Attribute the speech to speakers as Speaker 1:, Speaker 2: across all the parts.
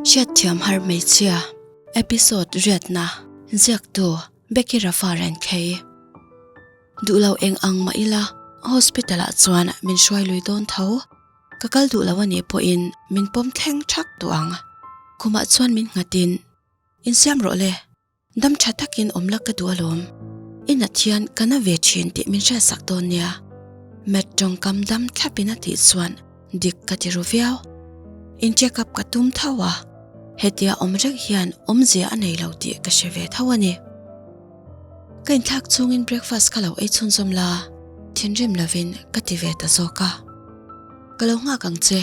Speaker 1: Hriatthiam har hmeichhia episode riatna ziaktu Becky Rafa Renkhei. Duh lo eng ang mah ila hospital ah chuan min hruai lui dawn tho. Ka kal duh lo anih pawhin min pawm thleng thak duh ang. Khumah chuan min nghatin insiam rawh le. Dam tha takin awm la ka duh alawm. I nat hian ka na ve thin tih min hriatsak dawn nia. Matt tawngkam dam thlapin a tih chuan dik ka ti ru viau. In check up ka tum tho a, hetia awm reng hian awmzia a nei lo tih ka hre ve tho a ni. Ka inthlak chungin breakfast ka lo ei chhunzawm la, thinrim lovin ka ti ve ta zawk a. Ka lo nghak ang che,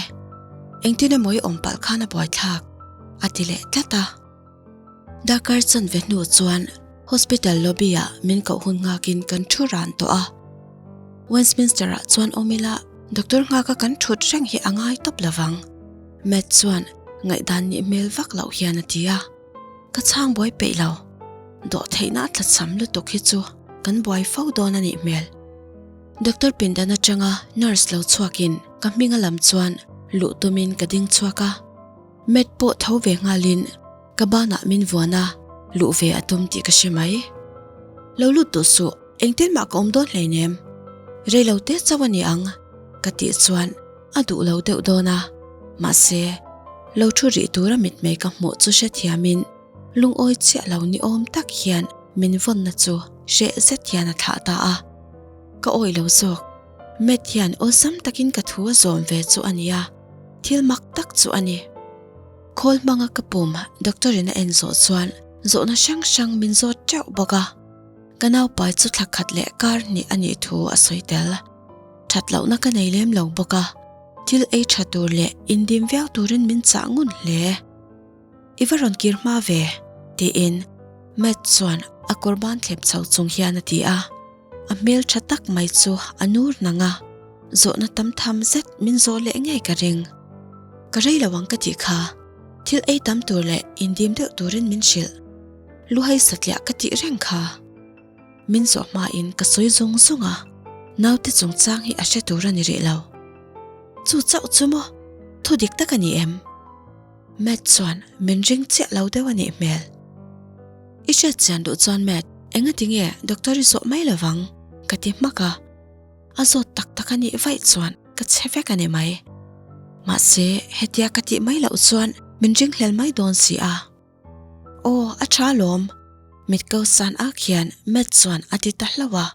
Speaker 1: engtin emaw i awm palh khan a buaithlak, a ti leh tlat a. Darkar chanve hnu chuan hospital lobby ah min koh hun nghakin kan thu ran tawh a. Westminster ah chuan awm ila doctor nghaka kan thut reng hi a ngai tawp lovang. Matt chuan ngaihdan nih hmel vak loh hian a ti a. Ka chhang buai peih lo. Dawhtheihna a tlachham lutuk hi chu kan buai fo dawn a nih hmel. Doctor pindan atanga nurse lo chhuakin ka hming a lam chuan luh tumin ka ding chhuak a. Matt pawh tho ve nghalin ka banah min vuan a, luh ve a tum tih ka hre mai. Lo lut duh suh, engtin mah ka awm dawn hleinem. Rei lo te chauh a ni ang, ka tih chuan a duh lo deuh dawn a. Mahse, lo thu rih tura mitmei ka hmuh chu hrethiamin lungawi chiah lo ni awm tak hian min vawnna chu hreh zet hian a thlah ta a. Ka awih lo zawk, Matt hian awlsam takin ka thu a zawm ve chu a nia. Thil mak tak chu a ni. Khawl hmanga ka pum doctor in a en zawh chuan zawhna hrang hrang min zawt teuh bawk a. Ka naupai chu thla khat leh kar hnih a nih thu a sawi tel. That lohna ka nei lem lo bawk a, thil ei tha tur leh indim viau turin min chah ngun hle. I va rawn kir hma ve, tiin Matt chuan a kawr ban thlep chho chung hian a ti a. A hmel tha tak mai chu a nur nang a, zawhna tam tham zet min zawh leh ngei ka ring. Ka rei lo ang ka tih kha, thil ei tam tur leh indim deuh turin min hrilh. Luhai satliah ka tih reng kha. Min zawh hmain ka sawi zung zung a, naute chungchang hi a hre tur a ni rih lo. Chu chauh chu maw? Thu dik tak a ni em? Matt chuan min ring chiah lo deuh a nih hmel. I hriat chian duh chuan Matt, engati nge doctor i zawh mai lovang? ka ti hmak a. A zawt tak tak a nih vaih chuan ka che vek a ni mai. Mahse, hetia ka tih mai loh chuan min ringhlel mai dawn si a. Aw, a tha alawm. Mit ko san ak hian Matt chuan a ti ta hlauh a.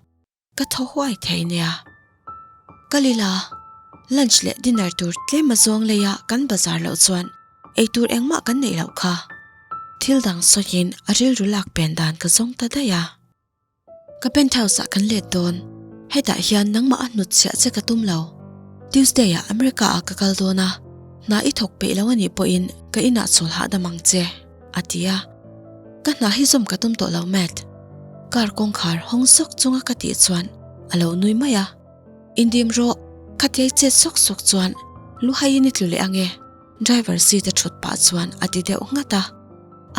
Speaker 1: Ka thaw huai thei nia. Ka lila, lunch leh dinner tur tlem a zawng leia kan bazar loh chuan eitur engmah kan neih loh kha. Thil dang sawiin a rilru lak pen dan ka zawng ta daih a. Ka penthouse ah kan let dawn, hetah hian nangmah a hnutchhiah che ka tum lo. Tuesday ah America ah ka kal dawn a, hna i thawk peih lo anih pawhin ka inah chawl hahdam ang che. A ti a, Ka hna hi zawm ka tum tawh lo Matt. Car kawngkhar hawng sawk chunga ka tih chuan a lo nui mai a, Indim rawh, khatiai chet sawk sawk chuan luhaiin i tlu leh ange driver seat a thut pah chuan a ti deuh nghat a,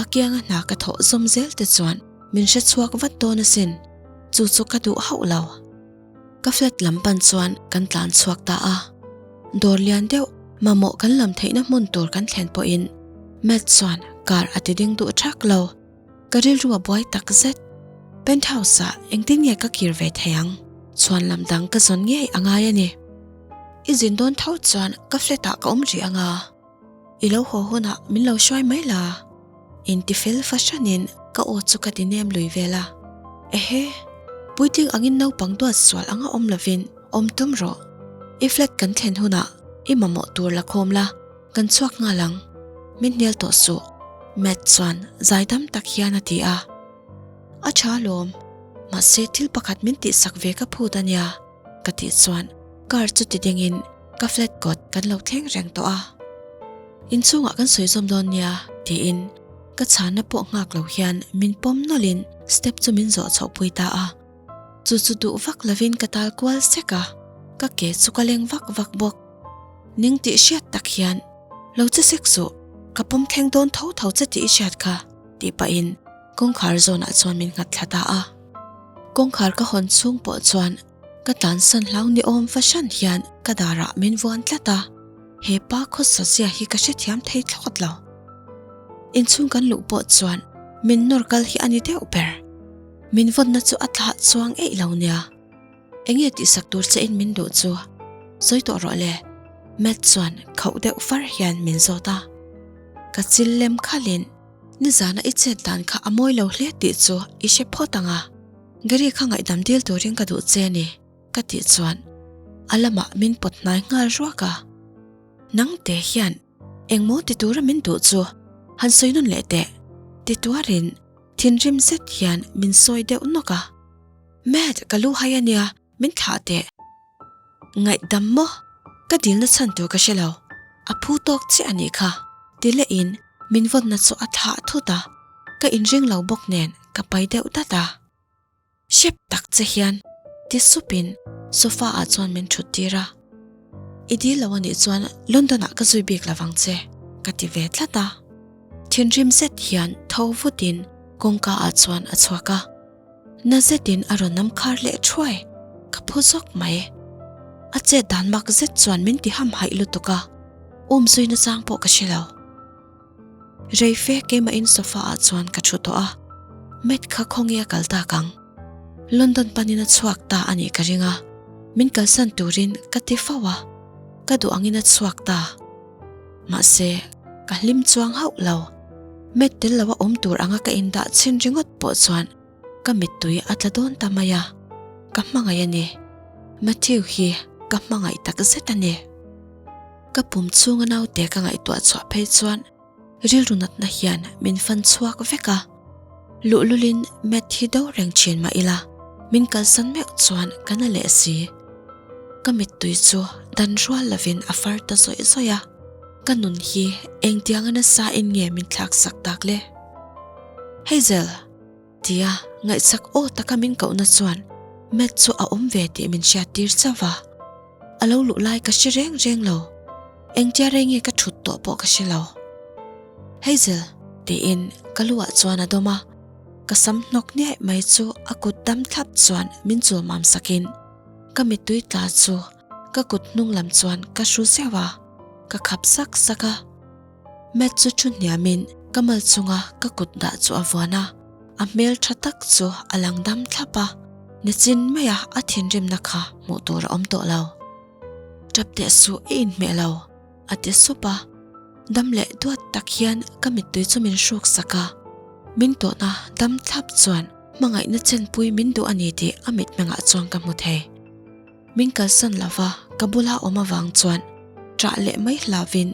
Speaker 1: a kianga hna ka thawh zawm zel te chuan min hre chhuak vat dawn asin, chu chu ka duh hauh lo. Ka flat lam pan chuan kan tlan chhuak ta a, dawr lian deuh mamawh kan lam theihna hmun tur kan thlen pawhin Matt chuan car a ti ding duh thak lo, ka rilru a buai tak zet. Penthouse ah engtin nge ka kir ve thei ang? Chhuan lam dang ka zawn ngei a ngai a ni. I zin dawn tho chuan ka flat ah ka awm rih ang a, i lo haw hunah min lo hruai mai la. Intifel fahranin ka aw chu ka ti nem lui vel a, Ehe, puitling angin naupang duat sual anga awm lovin awm tum rawh. I flat kan thlen hunah i mamawh tur la khawm la, kan chhuak nghal ang. Min hnial tawh suh, Matt chuan zaidam tak hian a ti a. A tha alawm, mahse thil pakhat min tihsak ve ka phut a nia, ka tih chuan car chu ti dingin ka flat kawt kan lo thleng reng tawh a. Inchhungah kan sawi zawm dawn nia tiin ka chhanna pawh nghak lo hian min pawm nawlhin step chu min zawh chhoh pui ta a. Chu chu duh vak lovin ka tal kual sek a, ka ke chu ka leng vak vak bawk. Ning tih hriat tak hian lo che sek suh, ka pawm thleng dawn tho tho che tih i hriat kha tih pahin kawngkhar zawnah chuan min nghat thla ta a. Kawngkhar ka hawn chhung pawh chuan Ka tlansan hlau ni awm fahran hian ka darah min vuan tlat a, he pa khawsa zia hi ka hrethiam thei thlawt lo. Inchhung kan luh pawh chuan min nawr kal hi a ni deuh ber. Min vawnna chu a thlah chuang eih lo nia. Enge tihsak tur che in min duh chu sawi tawh rawh le Matt chuan khauh deuh far hian min zawt a. Ka chil lem khalhin nizana i chet dan kha a mawi lo hle tih chu i hre phawt ang a. Gary kha ngaihdam dil turin ka duh che ni ka tih chuan a lamah min pawt hnai nghal ruak a. Nang te hian engmaw ti tura min duh chu han sawi nawn leh teh ti tuarin thinrim zet hian min sawi deuh nawk a. Matt, ka lu hai a nia, min thlah teh. Ngaihdam maw? Ka dilna chhan tur ka hre lo. A phu tawk chiah a nih kha. Ti lehin min vawnna chu a thlah thut a, ka inring lo bawk nen ka pai deuh dat a. Hrep tak che hian ti supin sofa ah chuan min thut tir a. I dil lo a nih chuan London ah ka zui bik lo vang che, ka ti ve tlat a. Thinrim zet hian tho vutin kawngka ah chuan a chhuak a. Na zetin a rawn nam khar leh thuai, ka phu zawk mai. A chet dan mak zet chuan min ti ham haih lutuk a, um zui na chang pawh ka hre lo. Rei fe keimahin sofa ah chuan ka thu tawh a, Matt kha khawnge a kal tak ang? London panin a chhuak ta a nih ka ring a, min kalsan turin ka ti fo a, ka duh angin a chhuak ta. Mahse, ka hlim chuang hauh lo. Met tel lo a awm tur anga ka indah chhin ringawt pawh chuan ka mittui a tla dawn ta mai a, ka hmangaih a ni. Matthew hi ka hmangaih tak zet a ni. Ka pum chhunga naute ka ngaihtuah chhuah phei chuan rilru natna hian min fan chhuak vek a. Luhlulin Matt hi do reng thin mah ila min kalsan meuh chuan ka na leh si. Ka mittui chu dan rual lovin a far ta zawih zawih a. Ka nun hi engtianga nasa in nge min thlak sak tak le? Hazel! Tia ngaihchak aw taka min kohna chuan Matt chu a awm ve tih min hriat tir chauh a. A lo luh lai ka hre reng reng lo. Engtia rei nge ka thut tawh pawh ka hre lo. Hazel! Tiin ka lu ah chuan a dawm a. Ka sam hnawk niaih mai chu a kut dam thlap chuan min chul mam sakin ka mittui tla chu ka kut hnung lam chuan ka hru zeuh a, ka khap sak sak a. Matt chu thu hniamin ka mal chunga ka kut dah chu a vuan a, a hmel tha tak chu a lang dam thlap a, nichin maia a thinrimna kha hmuh tur a awm tawh lo. Tap teh suh i inhmeh lo, a ti sup a, dam leh duat tak hian ka mittui chu min hruk sak a, min tawhna dam thlap chuan hmangaihna chenpui min duh a ni tih a mitmengah chuan ka hmu thei. Min kalsan lova ka bula awm avang chuan ṭah leh mai hlauvin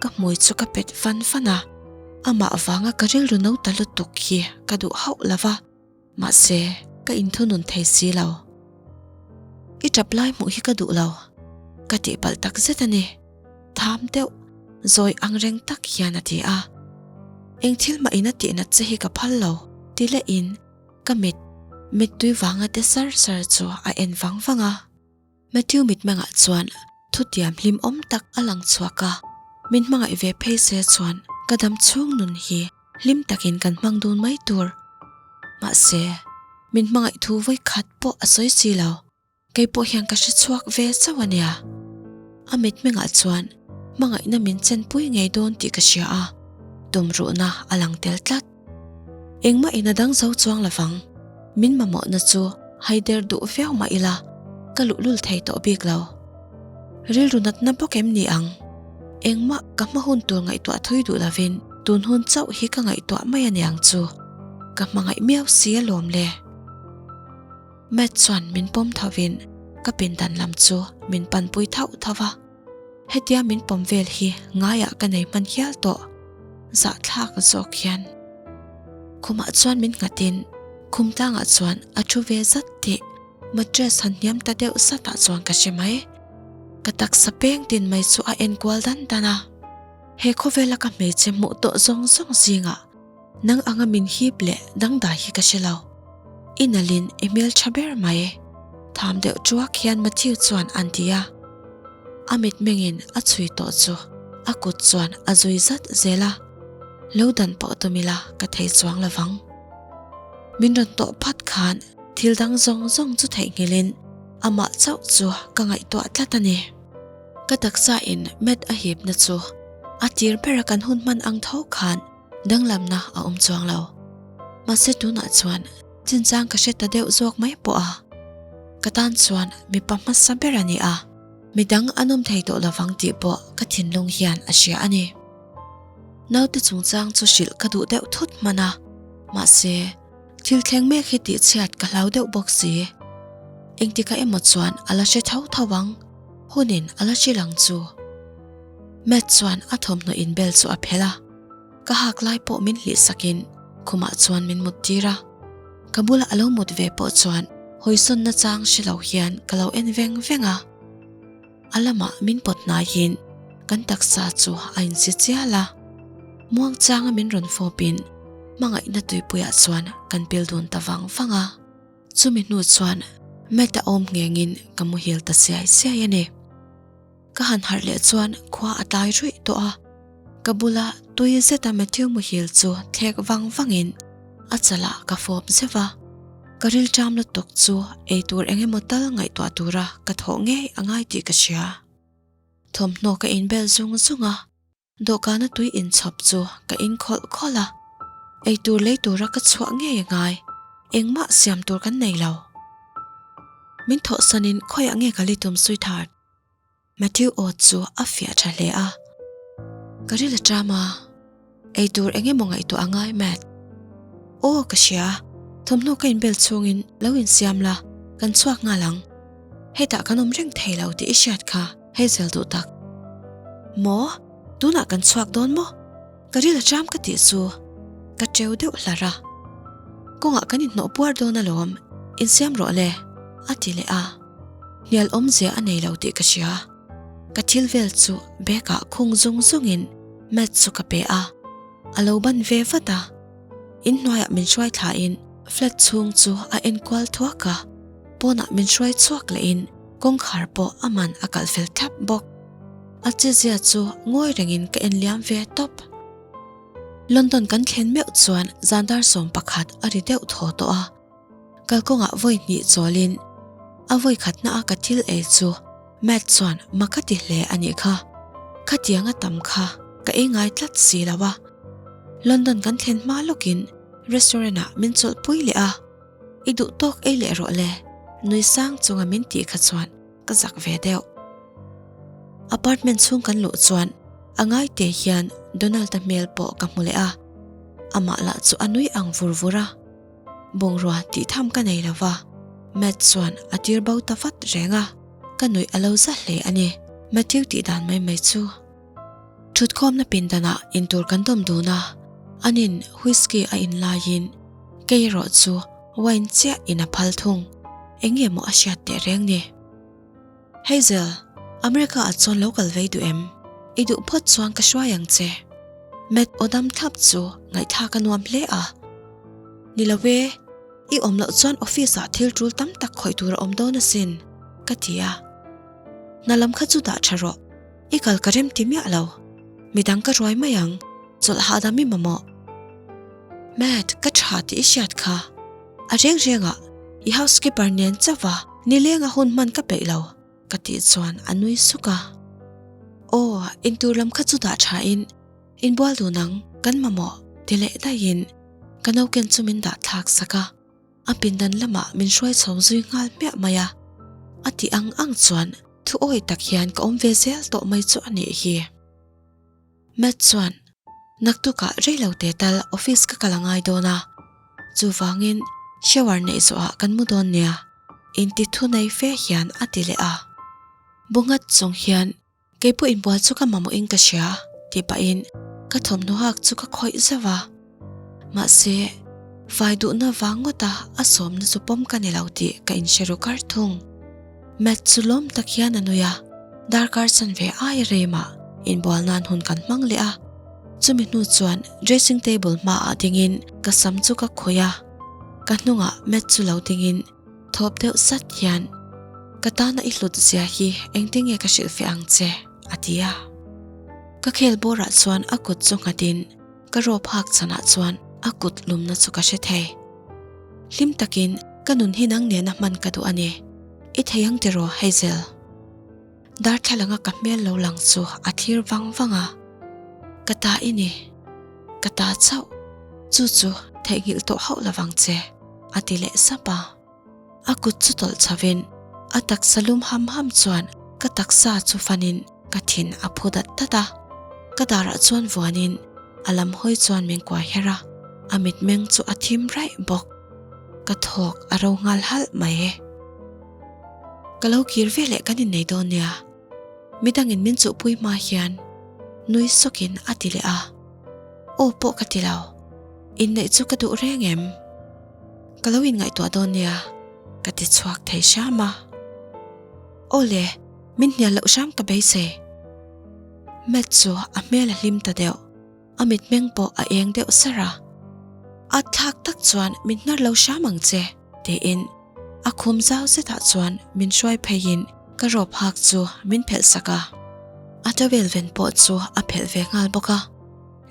Speaker 1: ka hmui chu ka pet fan fan a, amah avanga ka rilru no ta lutuk hi ka duh hauh lova, mahse ka inthunun thei si lo. I ṭap lai hmuh hi ka duh lo, ka tihpalh tak zet a ni, tham deuh zawi ang reng tak hian a ti a. Eng thil mah in a tihnat che hi ka phal lo, ti lehin Ka mit, mittui vanga te sar sar chu a en vang vang a. Matthew mitmengah chuan thutiam hlim awm tak a lang chhuak a, min hmangaih ve phei se chuan ka dam chhung nun hi hlim takin kan hmang dun mai tur. Mahse, min hmangaih thu vawikhat pawh a sawi si lo. Kei pawh hian ka hre chhuak ve chauh a nia. A mitmengah chuan hmangaihna min chenpui ngei dawn tih ka hria a, tumruhna a lang tel tlat. Engmah in a dang zo chuang lovang, min mamawhna chu haider duh viau mah ila ka luhlul thei tawh bik lo. Rilru natna bawk em ni ang? Engmah ka hma hun tur ngaihtuah thui duh lovin tun hun chauh hi ka ngaihtuah mai a niang chu. Ka hmangaih miau si alawm le. Matt chuan min pawm thovin ka pindan lam chu min panpui thauh thauh a, hetia min pawm vel hi ngaiah ka nei hman hial tawh, zahthlak zawk hian. Khumah chuan min nghatin khum tlangah chuan a thu ve zat tih mattress han hniam ta deuh satah chuan ka hre mai. Ka taksa peng tin mai chu a en kual dan dan a, he khawvela ka hmeichhe hmuh tawh zawng zawng zingah Nang anga min hip leh dangdai hi ka hre lo. I nalhin i hmel tha ber mai. Tham deuh tuak hian Matthew chuan an ti a. A mitmengin a chhui tawh chu a kut chuan a zui zat zel a. Lo dan pawh tum ila ka thei chuang lovang. Min rawn tawh phat khan thil dang zawng zawng chu theihnghilhin amah chauh chu ka ngaihtuah tlat a ni. Ka taksa in Matt a hipna chu a tir bera kan hun hman ang tho khan. Danglamna a awm chuang lo. Mahse tunah chuan chinchang ka hre ta deuh zawk mai pawh a. Ka tan chuan mipa hmasa ber a ni a, midang an awm thei tawh lovang tih pawh ka thinlung hian a hria a ni. Naute chungchang chu hrilh ka duh deuh thut hman a, mahse thil thleng mek hi tihchhiat ka hlau deuh bawk si. Engtikah emaw chuan a la hre tho tho ang, hunin a la hrilh ang chu. Matt chuan a thawmhnaw inbel chu a phelh a. Ka hak lai pawh min hlih sakin khumah chuan min mut tir a, ka bula a lo mut ve pawh chuan hawisawn nachang hre lo hian ka lo en veng veng a. A lamah min pawt hnaiin kan taksa chu a insi chial a, muangchanga min rawn fawpin hmangaihna tuipuiah chuan kan pil dun ta vang vang a. Chumi hnu chuan Matt-a awm nghengin ka muhil ta siai siai a ni. Ka han harh leh chuan khua a tlai ruih tawh a, ka bula tui zeta Matthew muhil chu thlek vang vangin a chalah ka fawp zeuh a, ka rilṭam lutuk chu eitur eng emaw tal ngaihtuah tura ka thawh ngei a ngai tih ka hria. Thawmhnaw ka inbel zung zung a, dawhkana tui inchhawp chu ka inkhawlh khawlh a, eitur lei tura ka chhuah ngei a ngai, engmah siam tur kan nei lo. Min thawhsanin khawiah nge ka litum sweetheart? Matthew aw chu a fiah tha hle a, Ka ril a ṭam a, eitur eng emaw ngaihtuah a ngai Matt. Aw ka hria, thawmhnaw ka inbel chhungin lo insiam la, kan chhuak nghal ang. Hetah kan awm reng thei lo tih i hriat kha Hazel duh tak. Maw? Tunah kan chhuak dawn maw? Ka ril a ṭam ka tih chu ka ṭeu deuh hlar a. Kawngah kan inhnawh puar dawn alawm, insiam rawh le, a ti leh a. Hnial awmzia a nei lo tih ka hria. Ka thil vel chu bag ah khung zung zungin mat chu ka pe a, a lo ban ve vat a. Inhnuaiah min hruai thlain flat chhung chu a enkual thuak a, pawnah min hruai chhuak lehin kawngkhar pawh a man a kalh fel thlap bawk. A chezia chu ngawi rengin ka en liam ve tawp. London kan thlen meuh chuan zan dar 11 a ri deuh thaw tawh a. Kalkawngah vawi hnih chawlin a vawi khatna a ka thil ei chu Matt chuan mak a ti hle a nih kha. Khatiang a tam kha ka ei ngai tlat si lo a. London kan thlen hma lawkin restaurant ah min chawlhpui leh a. I duh tawk ei leh rawh le, nui sang chunga min tih kha chuan ka zak ve deuh. Apartment chhung kan luh chuan a ngai te hian Donald-a hmel pawh ka hmu leh a, amah lah chu a nui ang vur vur a. Bungrua tih tham ka nei lo va, Matt chuan a tir bo ta vat reng a, ka nuih a lo za hle a ni. Matthew tih dan mai mai chu. Thutkhawmna pindanah intur kan dawm dun a, anin whisky a in laiin kei erawh chu wine chiah in a phal thung, eng nge maw a hriat teh reng ni? Hazel, America ah chuan lo kal vei duh em? I duh phawt chuan ka hruai ang che. Matt aw dam thlap chu ngaihthlak a nuam hle a. Ni lo e, i awm loh chuan office ah thil tul tam tak khawih tur a awm dawn asin, ka ti a. Hna lam kha chu dah tha rawh. I kal ka rem ti miah lo. Midang ka ruai mai ang, chawlh hahdam i mamawh. Matt, ka tha tih i hriat kha. A reng rengah i housekeeper nen chauh a, nileng a hun hman ka peih lo, ka tih chuan a nui suk a. Aw, intur lam kha chu dah tha in, inbual dun ang, kan mamawh, ti leh daihin ka nauken chu min dah thlak sak a. A pindan lamah min hruai chho zui nghal hmiah mai a, a tih ang ang chuan thu awi tak hian ka awm ve zel tawh mai chu a nih hi. Matt chuan, Naktukah reilo te tal office ka kal a ngai dawn a, chuvangin shower neih zawhah kan mu dawn nia, inti thu nei fe hian a ti leh a. Bu nghat chung hian Kei pawh inbual chu ka mamawhin ka hria, tih pahin ka thawmhnaw hak chu ka khawih zauh a. Mahse, fai duhna vang ngawta a sawmna chu pawm ka ni lo tih ka inhre ru kar thung. Matt chu lawm tak hian a nui a, darkar chanve aia reimah inbual nan hun kan hmang leh a. Chumi hnu chuan dressing table hmaah dingin ka sam chu ka khawih a, ka hnungah Matt chu lo dingin, Thawp deuh sat hian, Ka tana i hlut zia hi engtin nge ka hrilhfiah ang che? a ti a. Ka khel bawrah chuan a kut chu nghatin ka rawp hak chhanah chuan a kut lumna chu ka hre thei. Hlim takin ka nun hi nang nena hman ka duh a ni. I thei ang tiraw Hazel? Darthlalanga ka hmel lo lang chu a thlir vang vang a, Ka ta i ni. Ka ta chauh. Chu chu theihnghilh tawh hauh lovang che, a ti leh sap a. A kut chu tawlh chhovin a taksa lum ham ham chuan ka taksa chu fanin ka thin a phu dat dat a. Ka darah chuan vuanin a lam hawi chuan min kuai her a, a mitmeng chu a thim raih bawk. Ka thawk a ro nghal halh mai e. Ka lo kir veleh kan innei dawn nia. Midangin min chuhpui hma hian nui sawkin a ti leh a. Aw pawh ka ti lo. Inneih chu ka duh reng em? Ka lo inngaihtuah dawn nia, ka ti chhuak thei hram a. Aw le, min hnial loh hram ka beisei. Matt chu a hmel a hlim ta deuh, a mitmeng pawh a eng deuh sar a. A thlak tak chuan min hnar lo hram ang che, tiin a khum zau zetah chuan min hruai pheiin ka rawp hak chu min phelh sak a. A towel ven pawh chu a phelh ve nghal bawk a.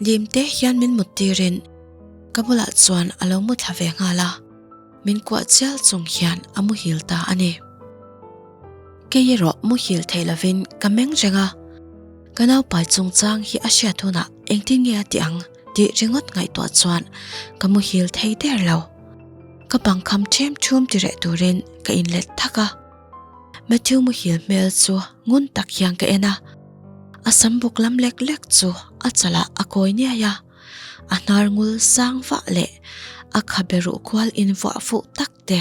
Speaker 1: Lim te hian min mut tirin ka bulah chuan a lo mu thla ve nghal a, min kuah chial chung hian a muhil ta a ni. Kei erawh muhil thei lovin ka meng reng a, ka naupai chungchang hi a hriat hunah engtin nge a tih ang tih ringawt ngaihtuah chuan ka muhil thei der lo. Ka pangkham ṭhem ṭhum ti reh turin ka inlet thak a. Matthew muhil hmel chu ngun tak hian ka en a, a sam buk lam lek lek chu a chalah a kawi niai a, a hnar ngul sang vah leh a khabe ruh kual invuah fuh tak te,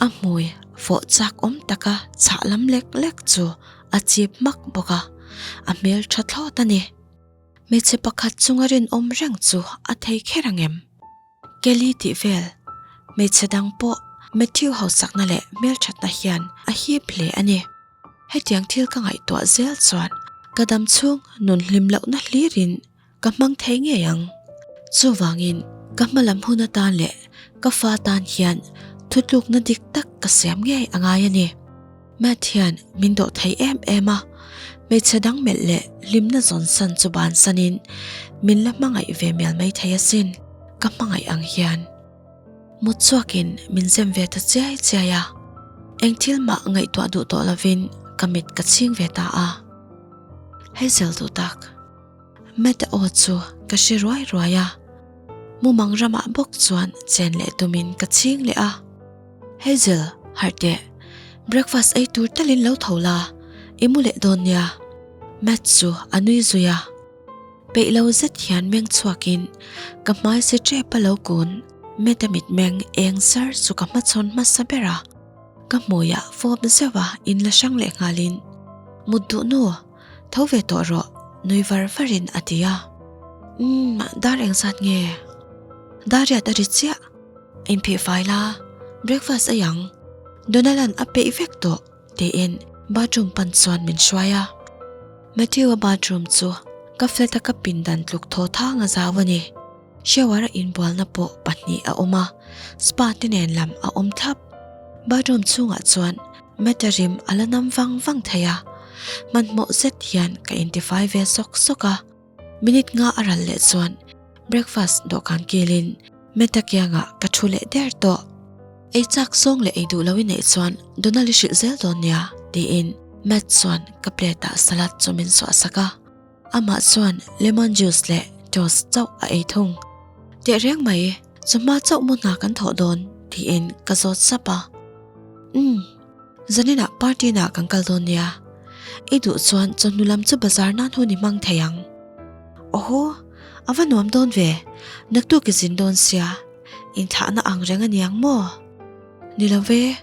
Speaker 1: a hmui fawh chak awm taka chhah lam lek lek chu a chip hmak bawk a, a hmel tha thlawt a ni. Hmeichhe pakhat chunga rinawm reng chu a thei kher ang em? Kelly tih vel, hmeichhe dang pawh Matthew hausakna leh hmelthatna hian a hip hle a ni. Hetiang thil ka ngaihtuah zel chuan ka dam chhung nun hlim lohna hlirin ka hmang thei ngei ang. Chuvangin ka hmalam hun atan leh ka fa tan hian thutlukna dik tak ka siam ngei a ngai a ni. Matt hian min dawh thei em em a, hmeichhe dang melh leh hlimna zawn san chu bansanin min la hmangaih ve mial mai thei asin, ka hmangaih ang hian. Mut chhuakin min zem ve ta chiai chiai a, eng thil mah ngaihtuah duh tawh lovin ka mit ka chhing ve ta a. Hazel duh tak. Matt-a aw chu ka hre ruai ruai a, mumang ramah bawk chuan chen leh tumin ka chhing leh a. Hazel, harh teh. Breakfast ei tur talin lo tho la, i mu leh dawn nia. Matt chu a nui zui a. Peih lo zet hian meng chhuakin ka hmai si tep a lo kun. Matt-a mitmeng eng sar chu ka hmachhawn hmasa ber a. Ka hmuiah fawp zeuh a inla hrang leh nghalin, Mut duh nu, Tho ve tawh rawh, nui var varin a ti a. Umm, dar engzat nge? Dar riat a ri chiah. Inphih fai la, breakfast ei ang. Donald-a'n a peih vek tawh, tiin bathroom pan chuan min hruai a. Matthew-a bathroom chu ka flat-a ka pindan tluk thaw thang a zau a ni. Shower-a inbualna pawh pahnih a awm a, spa te nen lam a awm thlap. Bathroom chhungah chuan Matt-a rim a la nam vang vang thei a, hmanhmawh zet hian ka intifai ve sawk sawk a. Minute nga a ral leh chuan breakfast dawhkan kilin Matt-a kiangah ka thu leh der tawh. Ei chak zawng leh ei duh lo i neih chuan Donald i hrilh zel dawn nia, tiin Matt chuan ka plate-ah salad chu min suah sak a. Amah chuan lemon juice leh toast chauh a ei thung. Tehreng mai, chawhma chauh mu hna kan thawh dawn tiin ka zawt sap a. Umm, zaninah party nah kan kal dawn nia. I duh chuan chawhnu lam chu bazar nan hun i hmang thei ang. Awhaw, a va nuam dawn ve, naktuk i zin dawn sia, inthlahna ang reng a niang maw? Ni lo ve,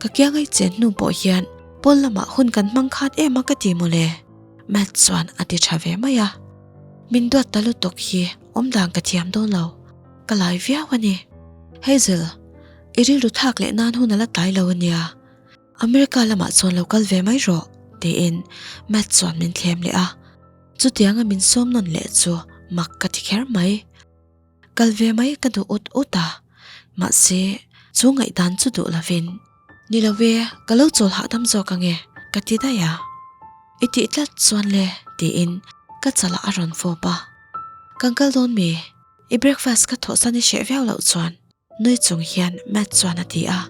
Speaker 1: ka kiangai chen hnu pawh hian pawn lamah hun kan hmang khat em a ka ti mawle. Matt chuan a ti tha ve mai a, min duat ta lutuk hi awmdan ka thiam dawn lo, ka lai viau a ni. Hazel, i rilru thlak leh nan hun a la tlai lo a nia, America lamah chuan lo kal ve mai rawh, tiin Matt chuan min thlem leh a, chutianga min sawm nawn leh chu mak ka ti kher mai. Kal ve mai ka duh ut ut a, mahse chu ngaihdan chu duh lovin, Ni lo e, ka lo chawl hahdam zawk ange, ka ti daih a. I tih tlat chuan le, tiin ka chalah a rawn fawp a. Kan kal dawn mi? I breakfast ka thawhsan i hreh viau loh chuan, nui chung hian Matt chuan a ti a.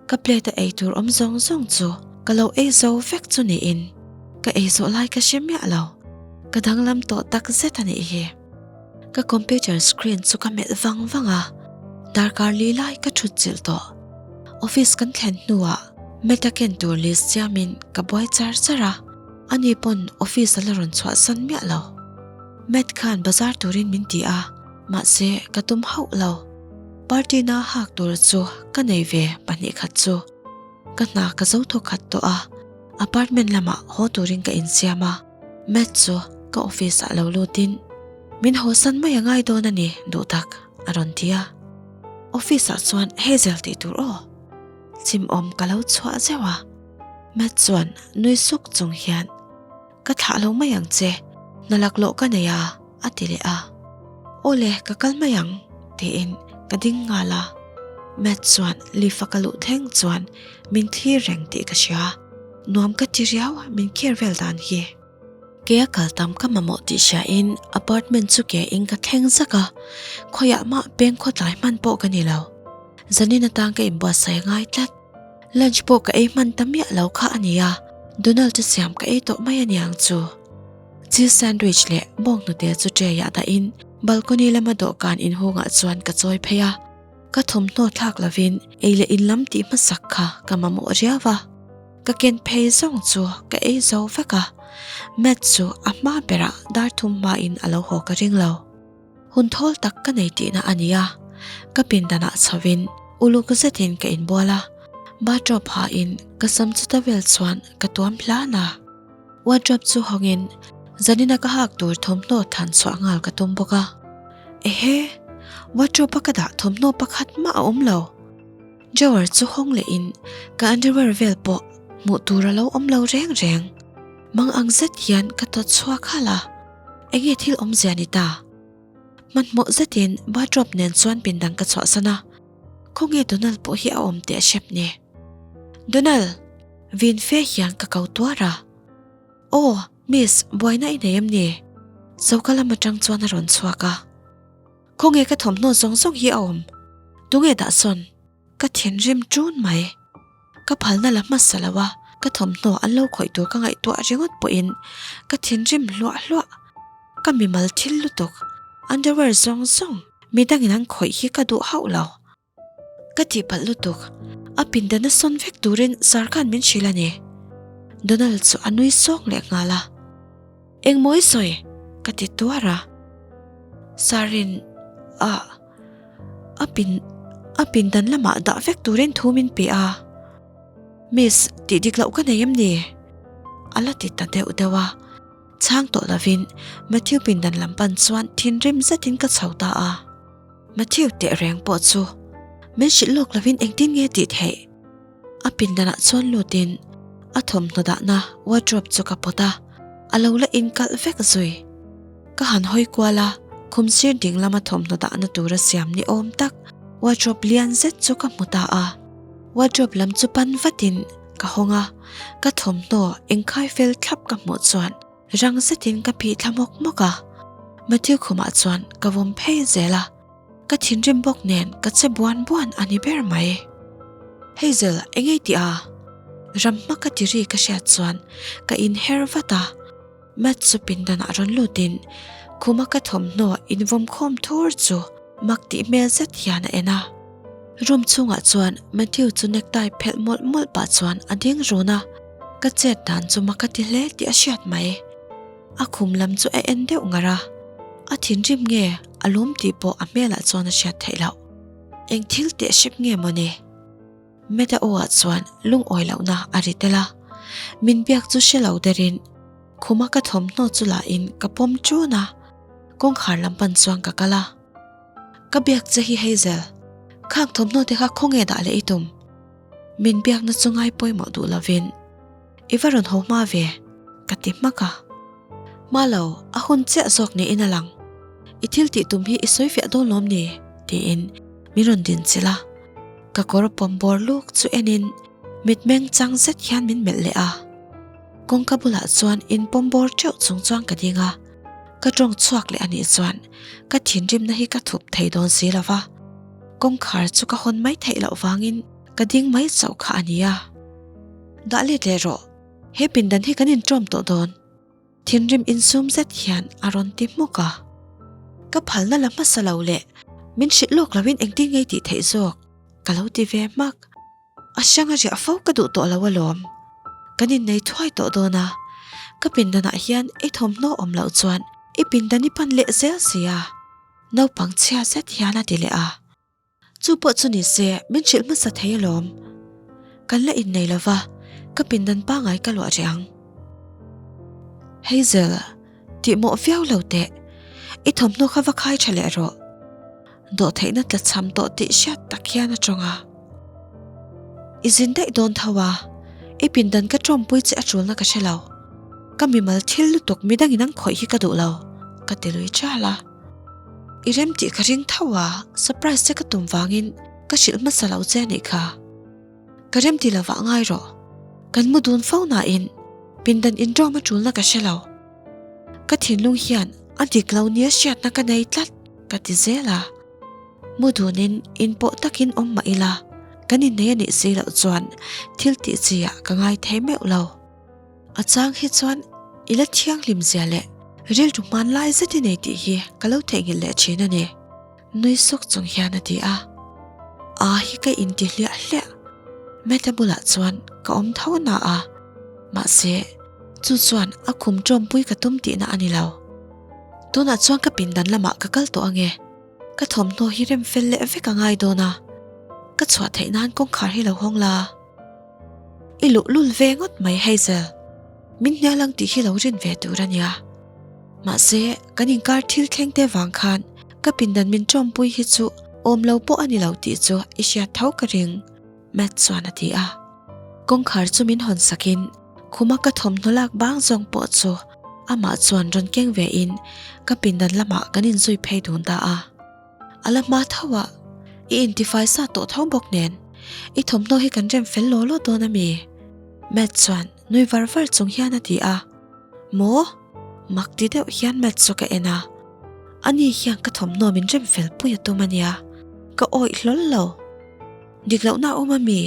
Speaker 1: Ka plate a ei tur awm zawng zawng chu ka lo ei zo vek chu niin ka ei zawh lai ka hre miah lo. Ka danglam tawh tak zet a nih hi. Ka computer screen chu ka melh vang vang a, darkar li lai ka thut chilh tawh. Office kan thlen hnuah Matt-a ken tur list siamin ka buai char char a, ani pawn office a la rawn chhuahsan miah lo. Matt khan bazar turin min ti a, mahse ka tum hauh lo. Party na hak tur chu ka nei ve pahnih khat chu. Ka hna ka zo thaw khat tawh a, apartment lamah haw turin ka insiam a, Matt chu ka office ah lo lutin min hawsan mai a ngai dawn a ni duh tak a rawn ti a. Office ah chuan Hazel tih tur aw. Chimawm ka lo chhuah zeuh a, Matt chuan nui suk chung hian Ka thlah lo mai ang che, hna laklawh ka nei a, a ti leh a. Aw le, ka kal mai ang, tiin ka ding nghal a. Matt chuan lift a ka luh thleng chuan min thlir reng tih ka hria. Nuam ka ti riau min care vel dan hi. Ke a kal tam ka mamawh tih hriain apartment chu ke in ka thleng zak a, khawiah mah peng khawtlai hman pawh ka ni lo. Zanin atang ka inbuatsaih a ngai tlat. Lunch pawh ka ei hman ta miah lo kha a nia, Donald chu siam ka ei tawh mai a niang chu. Cheese sandwich leh bawng hnute chu tray ah dahin balcony lama dawhkan inhungah chuan ka chawi phei a, ka thawmhnaw thlak lovin ei leh in lam tih hmasak kha ka mamawh riau a, ka ken phei zawng chu ka ei zo vek a, Matt chu a hma berah dar thum hmain a lo haw ka ring lo. Hun thawl tak ka nei tihna a ni a, ka pindanah chhovin uluk zetin ka inbual a, bathrobe hain ka sam chu towel chuan ka tuam hlan a. Wardrobe chu hawngin zanina ka hak tur thawmhnaw than chhuah nghal ka tum bawk a. Ehe! Wardrobe a ka dah thawmhnaw pakhat mah a awm lo. Drawer chu hawng lehin ka underwear vel pawh hmuh tur a lo awm lo reng reng. Mang ang zet hian ka tawt chhuak halh a. Enge thil awmzia ni ta? Hmanhmawh zetin bathrobe nen chuan pindang ka chhuahsan a, khawnge Donald pawh hi a awm teh a hrep ni. Donald! Vin fe hian ka ko tuar a. Aw, miss, buaina i nei em ni? Choka lam atang chuan a rawn chhuak a. Khawnge ka thawmhnaw zawng zawng hi a awm? Tunge dah sawn? Ka thinrim ṭun mai. Ka phalna la hmasa lo a, ka thawmhnaw an lo khawih tur ka ngaihtuah ringawt pawhin ka thinrim hluah hluah. Ka mimal thil lutuk, underwear zawng zawng midangin an khawih hi ka duh hauh lo. Ka tihpalh lutuk, a pindana sawn vek turin sir khan min hrilh a ni. Donald chu a nui sawng leh nghal a. Engmaw i sawi? ka ti tuar a. Sir-in a. A pin a pindan lamah dah vek turin thu min pe a. Miss, tih dik loh ka nei em ni? A la ti ta deuh deuh a. Chhang tawh lovin Matthew pindan lam pan chuan thinrim zetin ka chho ta a. Matthew tehreng pawh chu min hrilh lawk lovin engtin nge tih theih? A pindanah chuan lutin a thawmhnaw dahna wardrobe chu ka pawt a, a lo la inkalh vek zui. Ka han hawi kual a, khum sir ding lama thawmhnaw dahna tura siam ni awm tak wardrobe lian zet chu ka hmu ta a. Wardrobe lam chu pan vatin ka hawng a, ka thawmhnaw engkhai fel thlap ka hmuh chuan rang zetin ka phih thla hmawk hmawk a. Matthew khumah chuan ka vawm phei zel a. Ka thinrim bawk nen ka che buan buan a ni ber mai. Hazel, eng ei tih a? Ram hma ka ti ri ka hriat chuan ka inher vat a. Matt chu pindanah rawn lutin khuma ka thawmhnaw invawm khawm thur chu mak tih hmel zet hian a en a. Room chhungah chuan Matthew chu necktie phelh mawlh mawlh pah chuan a ding run a, ka chet dan chu mak a ti hle tih a hriat mai. A khum lam chu a en deuh ngar a, a thinrim nge a lawm tih pawh a hmelah chuan a hriat theih loh. Eng thil teh hrep nge maw ni? Meta aw ah chuan lungawi lohna a ri tel a, min biak chu hre lo derin khuma ka thawmhnaw chu la in ka pawm ṭun a, kawngkhar lam pan chuan ka kal a. Ka biak che hi Hazel, khang thawmhnaw te kha khawnge dah leh i tum? Min biakna chu ngai pawimawh duh lovin I va rawn haw hma ve, ka ti hmak a. Hma lo, a hun chiah zawk niin a lang. I thil tih tum hi i sawi fiah dawn lawm ni? tiin min rawn din chilh a. Ka kawr pawm bawr luk chu enin mitmeng chang zet hian min melh leh a. Kawngka bulah chuan inpawm bawr teuh chung chuan ka ding a. Ka tawng chhuak leh anih chuan ka thinrimna hi ka thup thei dawn si lo va. Kawngkhar chu ka hawn mai theih loh vangin ka ding mai chauh kha a ni a. Dah let leh rawh, he pindan hi kan inṭawm tawh dawn. Thinrim insum zet hian a rawn ti hmuk a. Ka phalna la hmasa lo leh min hrilh lawk loin engtin ngei tih theih zawk ka lo ti ve hmak. A hrang a riah fo ka duh tawh lo alawm. Kan innei thuai tawh dawn a, ka pindanah hian i thawmhnaw awm loh chuan i pindan i pan leh zel si a, naupang chhia zet hian a ti leh a. Chu pawh chu ni se min hrilh hmasa thei alawm. Kan la innei lo va, ka pindan pangai ka luah rih ang. Hazel, tih mawh viau lo teh. I thawmhnaw kha va khai tha leh rawh. Dawhtheihna tlachham tawh tih hriat tak hian a tawng a. I zin daih dawn tho a, i pindan ka tawmpui che a tulna ka hre lo. Ka mimal thil lutuk midangin an khawih hi ka duh lo, ka ti lui ṭal a. I rem tih ka ring tho a, surprise che ka tum vangin ka hrilh hmasa lo che anih kha. Ka rem ti lovah ngai rawh. Kan mu dun fo nain pindan inṭawm a tulna ka hre lo. Ka thinlung hian a dik lo nia hriatna ka nei tlat ka ti zel a. Mu dunin in pawh takin awm mah ila, kan innei anih si loh chuan thil tih chi ah ka ngai thei meuh lo. A chang hi chuan i la thianghlim zia leh rilru hmanlai zet i nei tih hi ka lo theihnghilh leh thin a ni. Nui suk chung hian a ti a. A hi ka inti hliah hliah. Meta bulah chuan ka awm tho na a, mahse chu chuan a khum tawmpui ka tum tihna a ni lo. Tunah chuan ka pindan lamah ka kal tawh ange. Ka thawmhnaw hi rem fel leh vek a ngai dawn a, ka chhuah theih nan kawngkhar hi lo hawng la. I luhlul ve ngawt mai Hazel, min hnial ang tih hi lo rin ve tur a nia. Mahse kan inkar thil thleng te vang khan ka pindan min tawmpui hi chu awm lo pawh a ni lo tih chu i hriat tho ka ring, Matt chuan a ti a. Kawngkhar chu min hawn sakin khuma ka thawmhnaw lak bang zawng pawh chu amah chuan rawn keng ve in ka pindan lamah kan inzui phei dun ta a. A la hma tho a, i intifai sa tawh tho bawk nen i thawmhnaw hi kan rem fel law law dawn a mi? Matt chuan nui var var chung hian a ti a. Maw? Mak ti deuh hian Matt chu ka en a. Ani hian ka thawmhnaw min rem fel pui a tum a nia, ka awih hlawl lo. Dik lohna a awm a mi?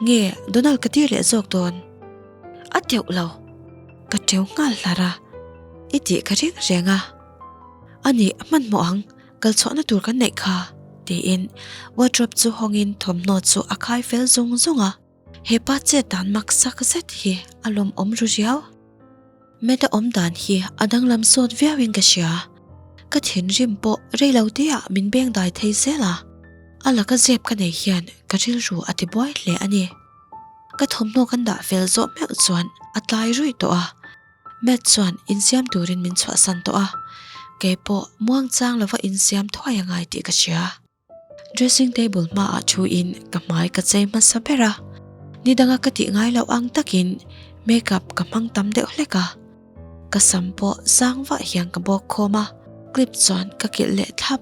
Speaker 1: Nge Donald ka tir leh zawk dawn? A teuh lo. Ka teu nghal hlar a, i tih ka ring reng a. A nih, hmanhmawh ang, kal chhuahna tur kan neih kha, tiin wardrobe chu hawngin thawmhnaw chu a khai fel zung zung a. He pa chet dan mak sak zet hi a lawmawm ru riau. Meta awm dan hi a danglam sawt viauin ka hria. Ka thinrim pawh rei lo teah min beng dai thei zel a, a laka zep ka nei hian ka rilru a tibuai hle a ni. Ka thawmhnaw kan dah fel zawh meuh chuan a tlai ruih tawh a. Matt chuan insiam turin min chhuahsan tawh a, keipawh muangchang lova insiam thuai a ngai tih ka hria. Dressing table hmaah thuin ka hmai ka chei hmasa ber a, ni danga ka tih ngai loh ang takin makeup ka hmang tam deuh hlek a, ka sam pawh sang vah hian ka bawk khawm a, clip chuan ka kilh leh thlap,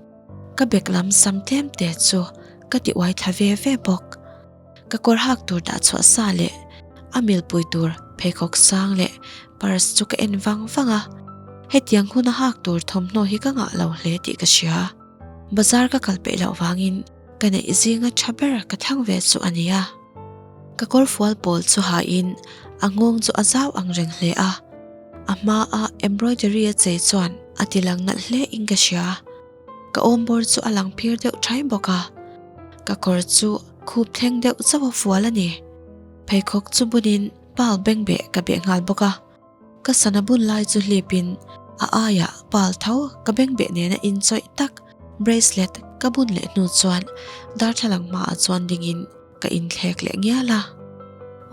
Speaker 1: ka bek lam sam tlem te chu ka ti uai thla ve ve bawk. Ka kawr hak tur dah chhuah sa leh a milpui tur pheikhawk sang leh purse chu ka en vang vang a, hetiang huna hak tur thawmhnaw hi ka ngah lo hle tih ka hria. Bazar ka kal peih loh vangin ka neih zinga tha ber ka thlang ve chu a nia. Ka kawr fual pawl chu hain a nghawng chu a zau ang reng hle a, a hmaa embroidery a chei chuan a ti lang nalh hle in ka hria. Ka awmbawr chu a lang phir deuh thai bawk a, ka kawr chu khup thleng deuh chauh a fual a ni. Pheikhawk chu bunin pal bengbeh ka beh nghal bawk a, ka sana bun lai chu hlipin a aiah pal tho ka bengbeh nena inchawih tak bracelet ka bun leh hnu chuan darthlalang hmaah chuan dingin ka inthlek leh ngial a.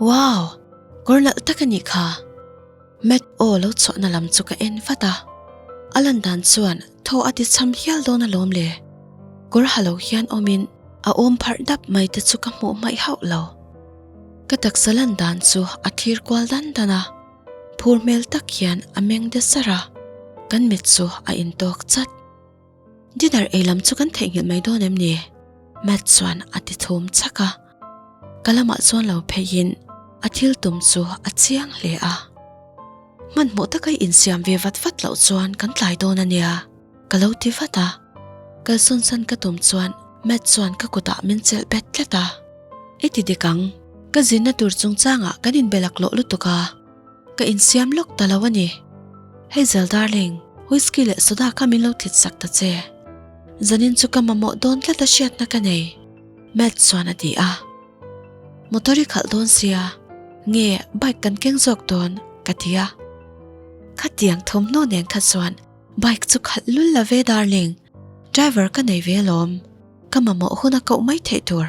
Speaker 1: Wow! Kawr nalh tak a nih kha! Matt aw lo chhuahna lam chu ka en vat a, a lan dan chuan thaw a ti cham hial dawn alawm le. Kawr ha lo hian awmin a awm pharh dap mai te chu ka hmuh hmaih hauh lo. Ka taksa lan dan chu a thlir kual dan dan a, phur hmel tak hian a meng de sar a, kan mit chu a intawk chat. Dinner ei lam chu kan theihnghilh mai dawn em ni? Matt chuan a ti thum chak a. Ka lamah chuan lo pheiin a thil tum chu a chiang hle a. Hmanhmawh taka i insiam ve vat vat loh chuan kan tlai dawn a nia, ka lo ti vat a. Kalsawn san ka tum chuan Matt chuan ka kutah min chelh bet tlat a. I ti dik ang, ka zinna tur chungchangah kan inbe laklawh lutuk a. Ka insiam lawk ta lo a ni. Hazel darling, Whisky leh soda kha min lo thlit sak ta che. Zanin chu ka mamawh dawn tlat a hriatna ka nei, Matt chuan a ti a. Motor i khalh dawn sia, nge bike kan keng zawk dawn? ka ti a. Khatiang thawmhnaw nen kha chuan bike chu khalh lul la ve darling, driver ka nei ve alawm, ka mamawh hun a koh mai theih tur.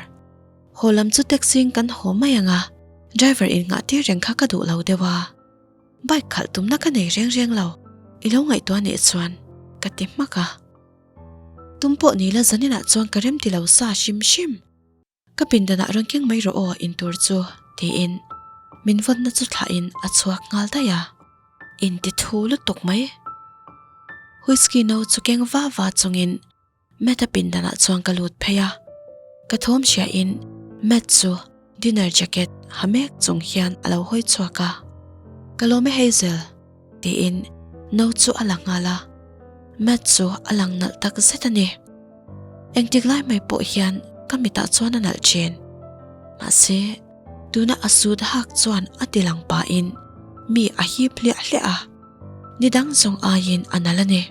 Speaker 1: Haw lam chu taxi in kan haw mai ang a, driver in nghah tir reng kha ka duh lo deuh a. Bike khalh tumna ka nei reng reng lo, i lo ngaihtuah nih chuan ka ti hmak a. Tum pawh ni la zaninah chuan ka rem ti lo sa hrim hrim. Ka pindanah rawn keng mai rawh aw intur chu tiin min vawnna chu thlahin a chhuak nghal daih a. Inti thu lutuk mai. Whisky no chu keng va va chungin Matt-a pindanah chuan ka lut phei a, ka thawm hriain Matt chu dinner jacket ha mek chung hian a lo hawi chhuak a, Ka lawm e Hazel, tiin no chu a la nghal a, Matt chu a lang nalh tak zet a ni. Engtik lai mai pawh hian ka mitah chuan a nalh thin. Mahse, tuna a suit hak chuan a ti lang pahin mi a hip hliah hliah a, ni dang zawng aiin a nalh a ni.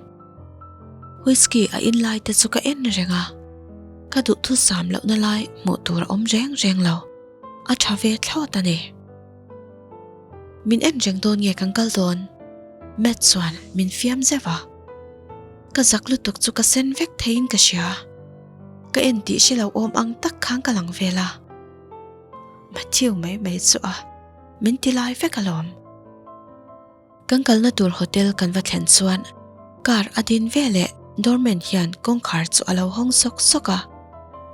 Speaker 1: Whisky a in lai te chu ka en reng a, ka duhthusam lohna lai hmuh tur a awm reng reng lo, a tha ve thlawt a ni. Min en reng dawn nge kan kal dawn? Matt chuan min fiam zeuh a, ka zak lutuk chu ka sen vek theiin ka hria, ka en tih hre lo awm ang tak khan ka lang vel a, Matthew mai mai chu a min ti lai vek alawm. Kan kalna tur hotel kan va thlen chuan car a din ve leh doorman hian kawngkhar chu a lo hawng sawk sawk a,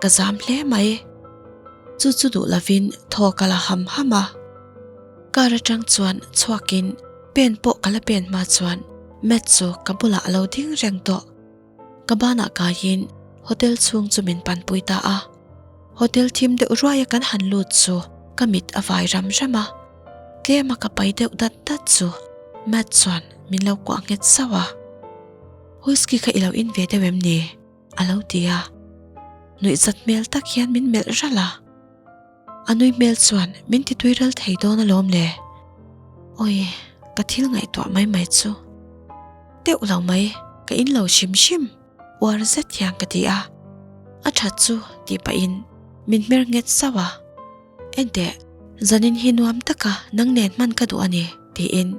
Speaker 1: ka zam hle mai. Chu chu duh lovin thaw ka la ham ham a. Car atang chuan chhuakin pen pawh ka la pen hma chuan Matt chu ka bulah a lo ding reng tawh. Ka banah kaiin hotel chhung chu min panpui ta a. Hotel thim deuh ruaia kan han lut chu ka mit a vai ram ram a. Tlema ka pai deuh dat dat chu Matt chuan min lo kuah nghet sauh a. Whisky kha i lo in ve deuh em ni? a lo ti a. Nuihzat hmel tak hian min melh ralh a. A nui hmel chuan min ti tui ral thei dawn alawm le. Awi, ka thil ngaihtuah mai mai chu. Deuh lo mai, ka in lo hrim hrim, uar zet hian ka ti a. A that chu tih pahin min hmer nghet sauh a. Enteh, zanin hi nuam taka nang nen hman ka duh a ni, tiin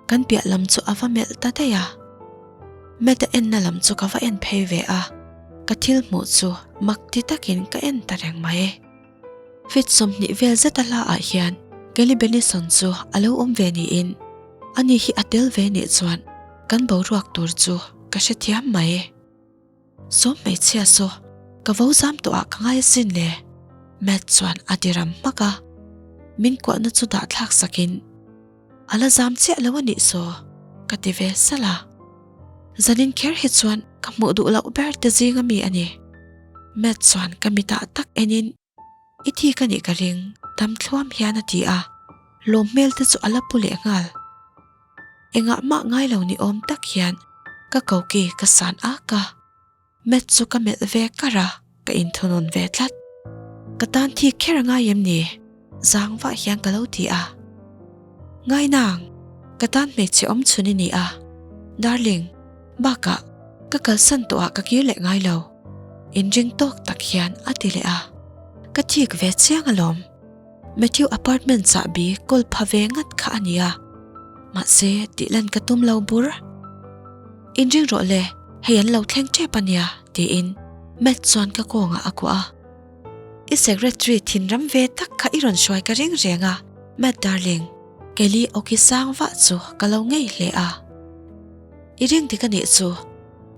Speaker 1: kan piah lam chu a va melh ta daih a. Matt-a enna lam chu ka va en phei ve a, ka thil hmuh chu mak ti takin ka en ta reng mai. Feet 20 vel zeta hla ah hian Kelly Benison chu a lo awm ve niin ani hi a tel ve nih chuan kan boruak tur chu ka hrethiam mai. Sawm hmeichhia saw ka vo zam tawh ah ka ngai asin le Matt chuan a ti ram hmak a, min kuahna chu dah thlak sakin a la zam chiah lo a nih saw ka ti ve salh a. Zanin kher hi chuan ka hmuh duh loh ber te zing ami a ni. Matt chuan ka mitah tak enin I thi ka nih ka ring dam thluam hian a ti a, lawm hmel te chu a la pu leh nghal. Engah mah ngai lo ni awm tak hian ka koki ka san ak a, Matt chu ka melh ve kar a, ka inthunun ve tlat. Ka tan thi kher a ngai em ni? Zang vah hian ka lo ti a. Ngai nang, ka tan hmeichhe awm chhun i ni a, darling, bakah ka kalsan tawh ah ka kir leh ngai lo. Inring tawk tak hian a ti leh a, ka thik ve chiang alawm. Matthew apartment chahbi kawl pha ve ngat kha a ni a, mahse tih lan ka tum lo bur. Inring rawh le, hei an lo thleng tep a nia, tiin Matt chuan ka kawngah a kuah a. I secretary thinram ve tak kha i rawn hruai ka ring reng a, Matt darling, Kelly awki sang vah chu ka lo ngei hle a. I ring dik a nih chu,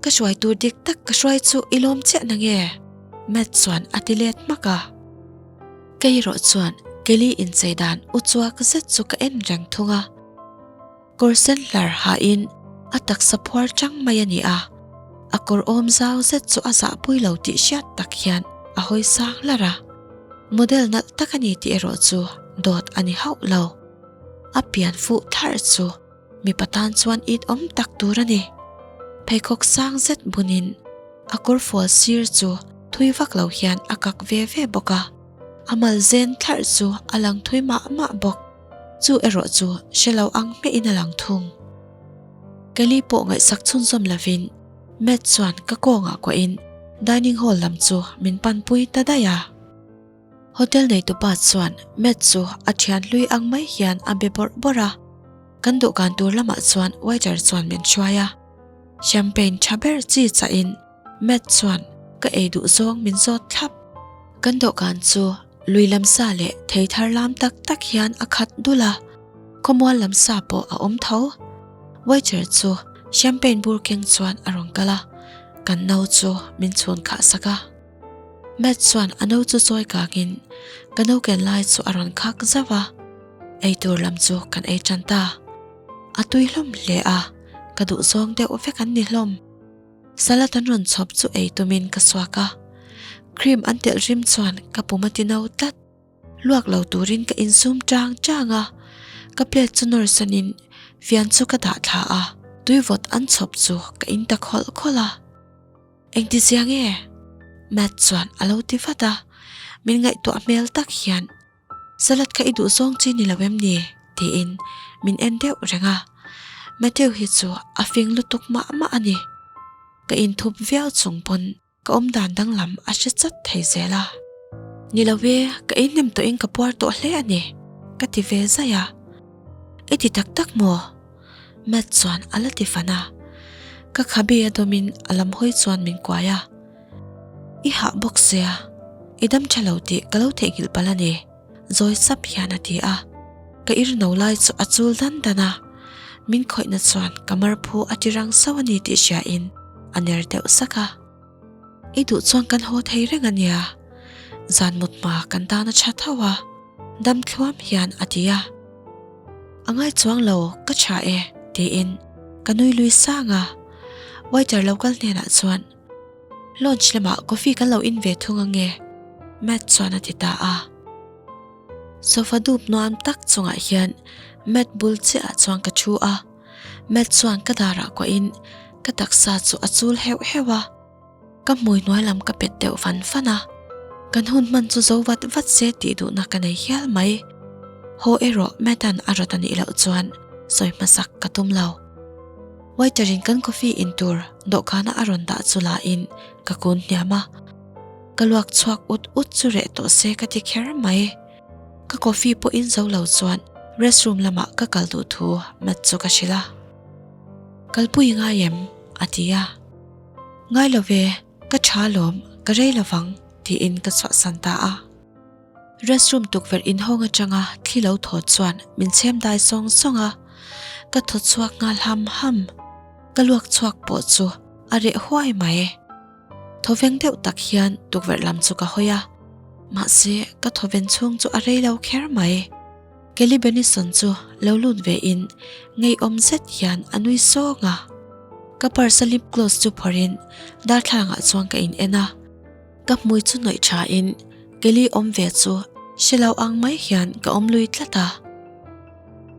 Speaker 1: ka hruai tur dik tak ka hruai chu i lawm chiah na nge? Matt chuan a ti let hmak a. Kei erawh chuan Kelly inchei dan uchuak zet chu ka en reng thung a. Kawr sen hlar hain a taksa phuar chang mai a ni a, a kawr awm zau zet chu a zahpui lo tih hriat tak hian a hawi sang hlar a. Model nalh tak a ni tih erawh chu dawt a ni hauh lo. A pian fuh thlarh chu mipa tan chuan it awm tak tur a ni. Pheikhawk sang zet bunin a kawr fual sir chu thui vak lo hian a kak ve ve bawk a, a mal zen thlarh chu a lang thui mah mah bawk. Chu erawh chu hre lo ang hmehin a lang thung. Kelly pawh ngaihsak chhunzawm lovin Matt chuan ka kawngah kuahin dining hall lam chu min panpui ta daih a. Hotel neitupa chuan Matt chu a thian hlui ang mai hian a be bawrh bawrh a, kan dawhkan tur lamah chuan waiter chuan min hruai a. Champagne tha ber chi chahin Matt chuan ka ei duh zawng min zawt thlap. Kan dawhkan chu lui lam sa leh thei thar lam tak tak hian a khat dul a, khawmual lam sa pawh a awm tho. Waiter chu champagne bur keng chuan a rawn kal a, kan no chu min chhun khah sak a. Matt chuan a no chu chawi kangin ka no ken lai chu a rawn khak zauh a, eitur lam chu kan ei tan ta. A tui hlawm hle a, ka duh zawng deuh vek an ni hlawm. Salad an rawn chhawp chu ei tumin ka suak a, cream an telh rim chuan ka pum a ti no tlat. Luak lo turin ka insum chang chang a, ka plate chu nawr sanin fian chu ka dah thla a, tui vawt an chhawp chu ka in ta khawlh khawlh a. Engti zia nge? Matt chuan a lo ti vat a, min ngaihtuah hmel tak hian Salad kha i duh zawng chi ni lo em ni? tiin min en deuh reng a, Matthew hi chu a fing lutuk mah mah a ni. Ka inthup viau chung pawn ka awmdan danglam a hre chat thei zel a. Ni lo e, ka ei hnem tawhin ka puar tawh hle a ni, ka ti ve zaih a. I ti tak tak maw? Matt chuan a la ti fan a. Ka khabe a dawmin a lam hawi chuan min kuai a. I hah bawk sia, i dam tha lo tih ka lo theihnghilh palh a ni, zawi sap hian a ti a. Ka ir no lai chu a chul dan dan a, min khawihna chuan ka marphu a ti rang sauh a ni tih hriain a ner deuh sak a. I duh chuan kan haw thei reng a nia, zan mut hma kan tan a tha tho a, dam thluam hian a ti a. A ngai chuang lo, ka tha e, tiin ka nui lui sang a. Waiter lo kal hnenah chuan, Lounge lamah coffee kan lo in ve thung ange, Matt chuan a ti ta a. Sofa dup nuam tak chungah hian Matt bul chiahah chuan ka thu a, Matt chuan ka darah kuahin ka taksa chu a chul heuh heuh a. Ka hmui hnuai lam ka pet deuh fan fan a, kan hun hman chu zo vat vat se tih duhna ka nei hial mai. Haw erawh Matt-a'n a rawt a nih loh chuan sawi hmasak ka tum lo. Waiter-in kan coffee in tur dawhkana a rawn dah chu la in ka kun hniam a, ka luak chhuak ut ut chu reh tawh se ka ti kher mai. Ka coffee pawh in zo lo chuan restroom lamah ka kal duh thu Matt chu ka hrilh a. Kalpui i ngai em? a ti a. Ngai lo ve, ka tha lawm, ka rei lo vang, tiin ka chhuahsan ta a. Restroom tukverh inhawng atanga thli lo thaw chuan min chhem dai sawng sawng a, ka thaw chhuak nghal ham ham. Ka luak chhuak pawh chu a reh huai mai. Thawveng deuh tak hian tukverh lam chu ka hawi a, mahse ka thawven chhung chu a rei lo kher mai. Kelly Benison chu lo lut ve in ngeiawm zet hian a nui sawng a. Ka purse a lip gloss chu phawrhin darthlalangah chuan ka in en a. Ka hmui chu hnawih tha in Kelly awm ve chu hre lo ang mai hian ka awm lui tlat a.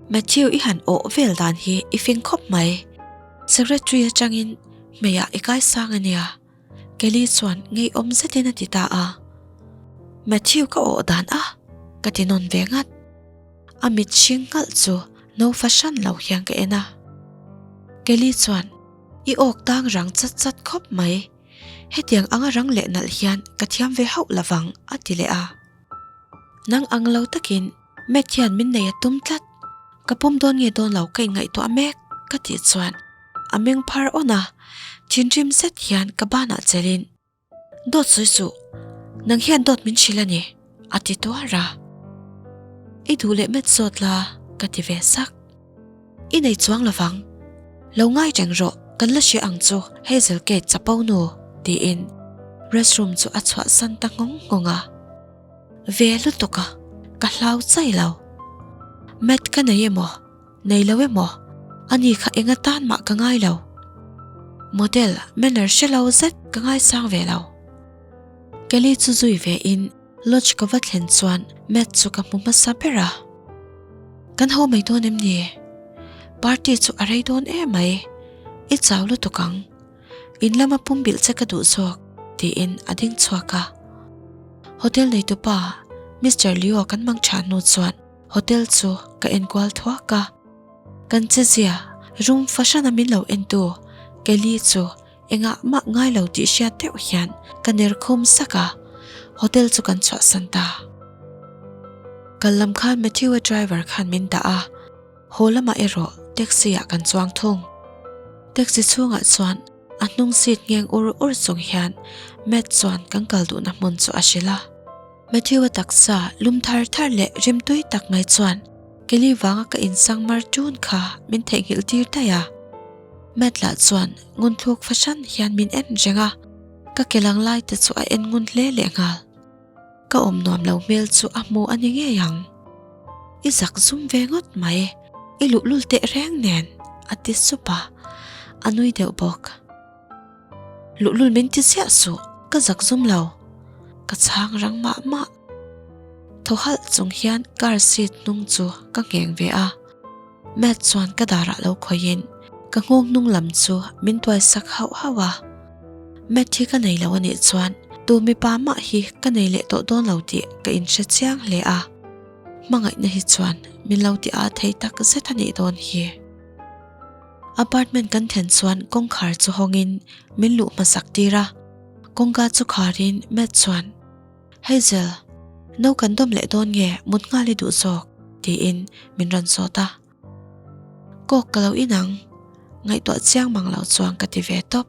Speaker 1: Matthew i han awh vel dan hi i fing khawp mai. Secretary atangin hmeiah i kai sang a nia. Kelly chuan ngeiawm zetin a ti ta a. Matthew ka awh dan a, ka ti nawn ve ngat. A mit hring nghalh chu no fahran lo hian ka en a. Kelly chuan i awk tang rang chat chat khawp mai. Hetiang anga rang leh nalh hian ka thiam ve hauh lovang a ti leh a. Nang ang lo takin Matt hian min nei a tum tlat. Ka pawm dawn nge dawn lo ka inngaihtuah mek ka tih chuan a meng phar awn a, thinrim zet hian ka banah chelhin Dawt sawi suh, nang hian dawt min hrilh a ni a ti tuar a. I duh leh met zawt la ka ti ve sak. I nei chuang lovang, lo ngai reng rawh kan la hria ang chu Hazel Kate chapo nu tiin restroom chu a chhuahsan ta nghawng nghawng a. Ve lutuk a, ka hlau chai lo. Matt ka nei emaw, nei lo emaw, ani kha eng atan mah ka ngai lo. Model manner hre lo zet ka ngaisang ve lo. Kelly chu zui ve in lodge ka va thlen chuan Matt chu ka hmu hmasa ber a. Kan haw mai dawn em ni? Party chu a rei dawn em mai, i chau lutuk ang. In lama pumbilh che ka duh zawk, tiin a ding chhuak a. Hotel neitupa Mister Leo kan mang tha hnu chuan hotel chu ka enkual thuak a. Kan che zia, Rum fahrana min lo entu Kelly chu engah mah ngai lo tih hriat deuh hian ka ner khum sak a, hotel chu kan chhuahsan ta. Kal lam khan Matthew-a driver khan min dah a, haw lamah erawh taxi ah kan chuang thung. Taxi chhungah chuan a hnung seat ngheng ur ur chung hian Matt chuan kan kal duhna hmun chu a hrilh a. Matthew-a taksa lum thar thar leh rimtui tak mai chuan Kelly vanga ka insang mar tun kha min theihnghilh tir daih a. Matt lah chuan ngunthluk fahran hian min en reng a, ka ke lang lai te chu a en ngun hle leh nghal. Ka awm nuam lo hmel chu a hmu a ni ngei ang. I zak zum ve ngawt mai, i luhlul teh reng nen, a ti sup a, a nui deuh bawk. Luhlul min ti ziah suh, ka zak zum lo. Ka chhang rang mah mah. Thaw halh chung hian car seat hnung chu ka ngheng ve a. Matt chuan ka darah lo khawihin ka nghawng hnung lam chu min tuai sak hauh hauh a. Matt hi ka nei lo a nih chuan tu mipa mah hi ka nei leh tawh dawn lo tih ka inhre chiang hle a. Hmangaihna hi chuan min lo ti a thei tak zet a nih dawn hi. Apartment kan thlen chuan kawngkhar chu hawngin min luh hmasak tir a, kawngka chu kharin Matt chuan, Hazel, no kan dawm leh dawn nge mut nghal i duh zawk? tiin min rawn zawt a. Kawk ka lo inang, ngaihtuah chiang mang lo chuan ka ti ve tawp.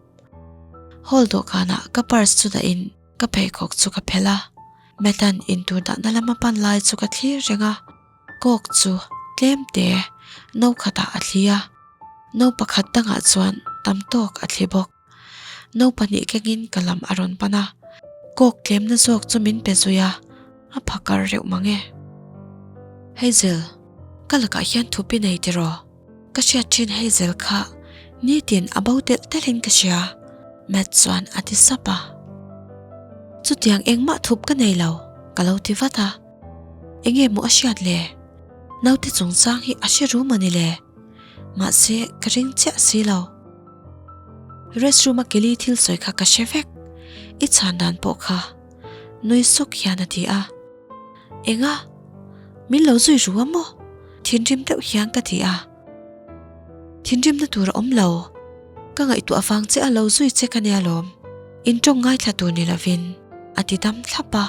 Speaker 1: Hall dawhkanah ka purse chu dahin ka pheikhawk chu ka phelh a, Matt-a'n intur dahna lama pan lai chu ka thlir reng a. Kawk chu tlem te no khatah a thli a, no pakhat dangah chuan tam tawk a thli bawk. No pahnih kengin ka lam a rawn pan a, kawk tlemna zawk chu min pe zui a, a phakar reuh mang e. Hazel, ka lakah hian thupi nei tiraw? Ka hriat thin Hazel kha nitin a bo telh telhin ka hria, Matt chuan a ti sap a. Chutiang engmah thup ka nei lo, ka lo ti vat a. Enge maw a hriat le? Naute chungchang hi a hre rum a ni le? Mahse, ka ring chiah si lo. Restroom a Kelly thil sawi kha ka hre vek, i chhan dan pawh kha nui suk hian a ti a. Enga? Min lo zui ru a maw? Thinrim deuh hian ka ti a. Thinrimna tur a awm lo. Ka ngaihtuah vang che a lo zui che ka nia lawm. In tawng ngaithla tur ni lovin a ti dam thlap a.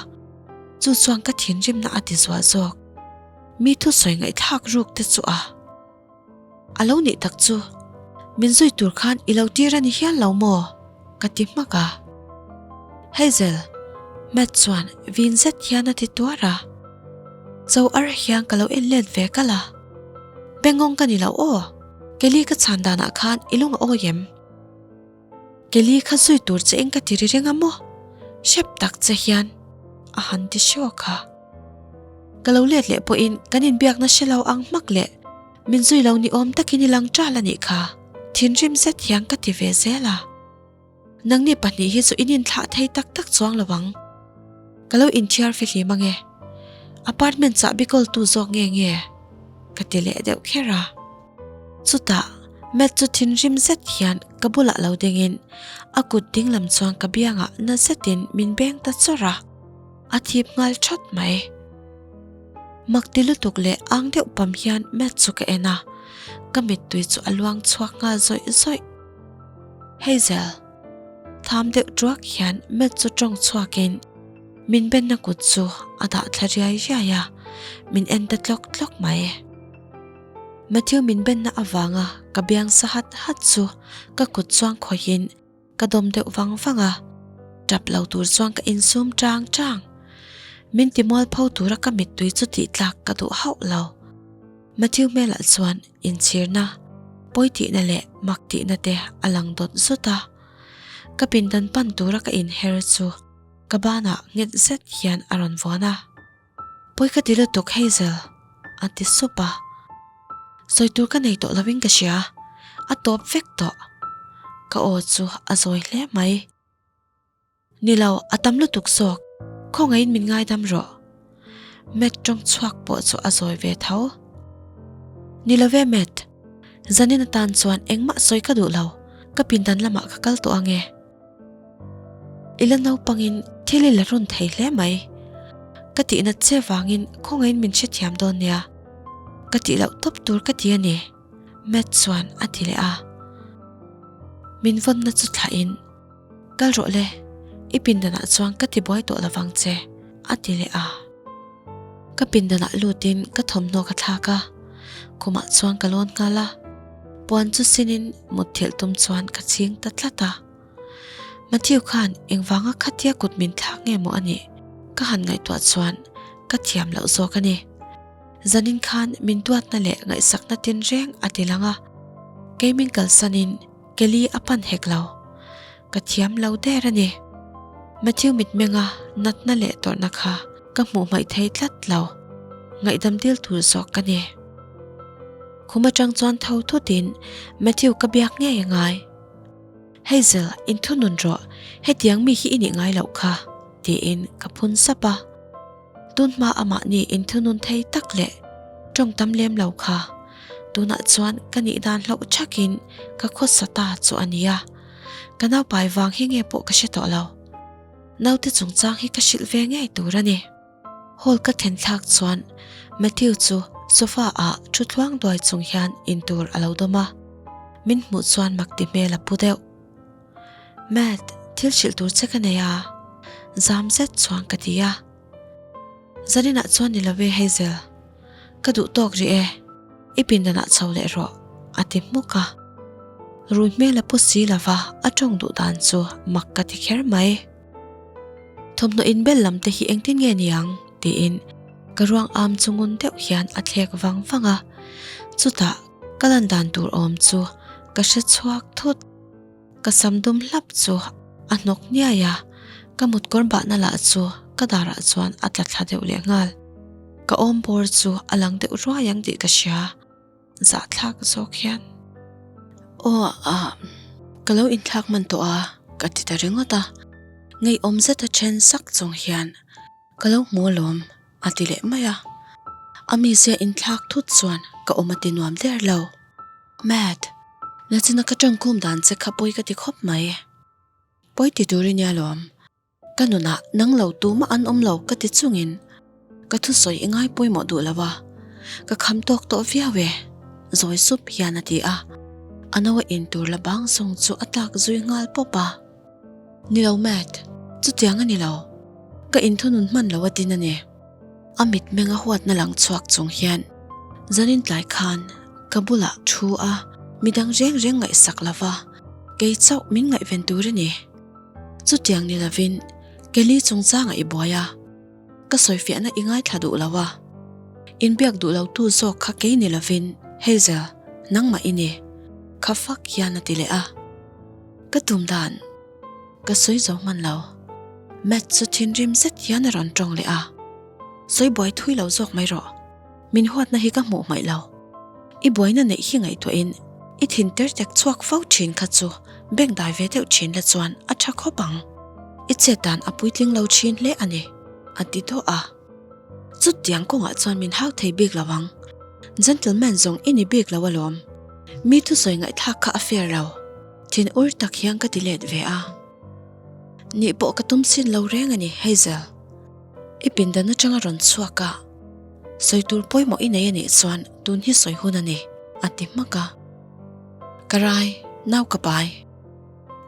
Speaker 1: Chu chuan ka thinrimna a ti zual zawk. Mi thusawi ngaihthlak ruk te chu a. A lo nih tak chu, min zui tur khan i lo tir a ni hial lo maw? Ka ti hmak a. Hazel, Matt chuan vin zet hian a ti tuar a. Cho ar hian ka lo en let ve kal a. Bengawng ka ni lo aw, Kelly ka chhan danah khan i lung a awi em? Kelly kha zui tur che eng ka ti ri reng a maw? Hrep tak che hian a han ti hrawk a. Ka lo let leh pawhin kan inbiakna hre lo ang hmak leh min zui lo ni awm takin i lang ṭal a nih kha, thinrim zet hian ka ti ve zel a. Nangni pahnih hi chu in inthlah thei tak tak chuang lo ang. Ka lo inthiar fihlim ang e. Apartment chahbi kawltu zawk nge nge? Ka ti leh deuh kher a. Chutah, Matt chu thinrim zet hian ka bulah lo dingin a kut dinglam chuan ka biangah na zetin min beng ta chawrh a, a thip nghal that mai. Mak ti lutuk leh ang deuh pam hian Matt chu ka en a, ka mittui chu a luang chhuak nghal zawih zawih. Hazel. Tham deuh tuak hian Matt chu tawng chhuakin min benna kut chu a dah thla riai riai a, min en ta tlawk tlawk mai. Matthew min benna avanga ka biang sa hat hat chu ka kut chuang khawihin ka dawm deuh vang vang a, tap lo tur chuan ka insum tang tang. Min ti mualpho tura ka mittui chu tih tlak ka duh hauh lo. Matthew hmelah chuan inchhirna, pawi tihna leh mak tihna te a lang dawt zawt a. Ka pindan pan tura ka inher chu ka banah nghet zet hian a rawn vuan a. Pawi ka ti lutuk Hazel, a ti sup a. Sawi tur ka nei tawh lovin ka hria, a tawp vek tawh. Ka aw chu a zawi hle mai. Ni lo, a tam lutuk zawk, khawngaihin min ngaidam rawh. Matt tawng chhuak pawh chu a zawi ve tho. Ni lo ve Matt, zanin atan chuan engmah sawi ka duh lo, ka pindan lamah ka kal tawh ange. I la naupangin thil i la rawn thei hle mai. Ka tihna che vangin khawngaihin min hrethiam dawn nia. Ka tih loh tawp tur ka ti a ni. Matt chuan a ti leh a. Min vawnna chu thlah in, Kal rawh le, i pindanah chuan ka ti buai tawh lovang che, a ti leh a. Ka pindanah lutin ka thawmhnaw ka thlak a, khumah chuan ka lawn nghal a, puan chu sinin mutthilh tum chuan ka chhing ta tlat a. Matthew khan engvanga khatia kut min thlak nge maw a nih ka han ngaihtuah chuan ka thiam loh zawk a ni. Zanin khan min duatna leh ngaihsakna tinreng a ti lang a, kei min kalsanin Kelly a pan hek lo. Ka thiam lo der a ni. Matthew mitmenga natna leh tawrhna kha ka hmuh hmaih thei tlat lo. Ngaihdam dil tur zawk ka ni. Khum atang chuan tho thutin Matthew ka biak ngei a ngai. Hazel, inthunun rawh, hetiang mi hi i nih ngai loh kha, tiin ka phun sap a. Tun hma amahni inthunun thei tak leh tawng tam lem lo kha tunah chuan ka nih dan hlauh thakin ka khawsa ta chu a nia. Ka naupai vang hi nge pawh ka hre tawh lo. Naute chungchang hi ka hrilh ve ngei tur a ni. Hall ka thlen thlak chuan Matthew chu sofa ah thu thluang duai chung hian intur a lo dawm a, min hmuh chuan mak ti hmel a pu deuh. Matt, thil hrilh tur che ka nei a, zam zet chuan ka ti a. Zaninah chuan ni lo e Hazel, ka duh tawk rih e, i pindanah chho leh rawh, a ti hmuk a. Rui hmel a pu si lova a tawng duh dan chu mak ka ti kher mai. Thawmhnaw inbel lam te hi engtin nge niang? tiin ka ruang am chu ngun deuh hian a thlek vang vang a, chutah ka lan dan tur awm chu ka hre chhuak thut. Ka sam dum hlap chu a hnawk niai a, ka mutkawr bahna lah chu ka darah chuan a tla thla deuh leh nghal. Ka awm bawr chu a lang deuh ruai ang tih ka hria. Zahthlak zawk hian. Aw ah, ka lo inthlak hman tawh a, ka ti ta ringawt a. Ngeiawm zeta then sak chung hian ka lo hmu alawm, a ti leh mai a. A mizia inthlak thut chuan ka awm a ti nuam der lo. Matt, nachina ka tawngkhum dan che kha pawi ka ti khawp mai. Pawi ti tur i nia lawm. Ka nunah nang lo tumah an awm lo ka ti chungin ka thusawi i ngai pawimawh duh lo a, ka kham tawk tawh viau e, zawi sup hian a ti a, a no a in tur la bang zawng chu a tlak zui nghal pawp a. Ni lo Matt, chutiang a ni lo, ka inthunun hman lo a tin a ni. A mitmeng a huatna lang chhuak chung hian zanin tlai khan ka bulah thu a, midang reng reng ngaihsak lova kei chauh min ngaihven tur a ni. Chutiang ni lovin Kelly chungchangah i buai a, ka sawifiahna i ngaithla duh lo a. Inbiak duh lo tu zawk kha kei ni lovin Hazel, nangmah i ni, kha fak hian a ti leh a. Ka tum dan ka sawi zo hman lo. Matt chu thinrim zet hian a rawn tawng leh a. Sawi buai thui lo zawk mai rawh. Min huatna hi ka hmuh hmaih lo. I buaina neih hi ngaihtuahin i thin ter tek chhuak fo thin kha chu bank dai ve deuh thin la chuan a tha khawp ang. I chet dan a puitling lo thin hle a ni, a ti duah a. Chutiang kawngah chuan min hau thei bik lo ang. Gentleman zawng i ni bik lo alawm. Mi thusawi ngaihthlak kha a fair lo. Thin ur tak hian ka ti let ve a. Nih pawh ka tum chin lo reng a ni, Hazel. I pindan atanga rawn chhuak a. Sawi tur pawimawh i nei a nih chuan tun hi sawi hun a ni, a ti hmak a. Ka rai, nau ka pai.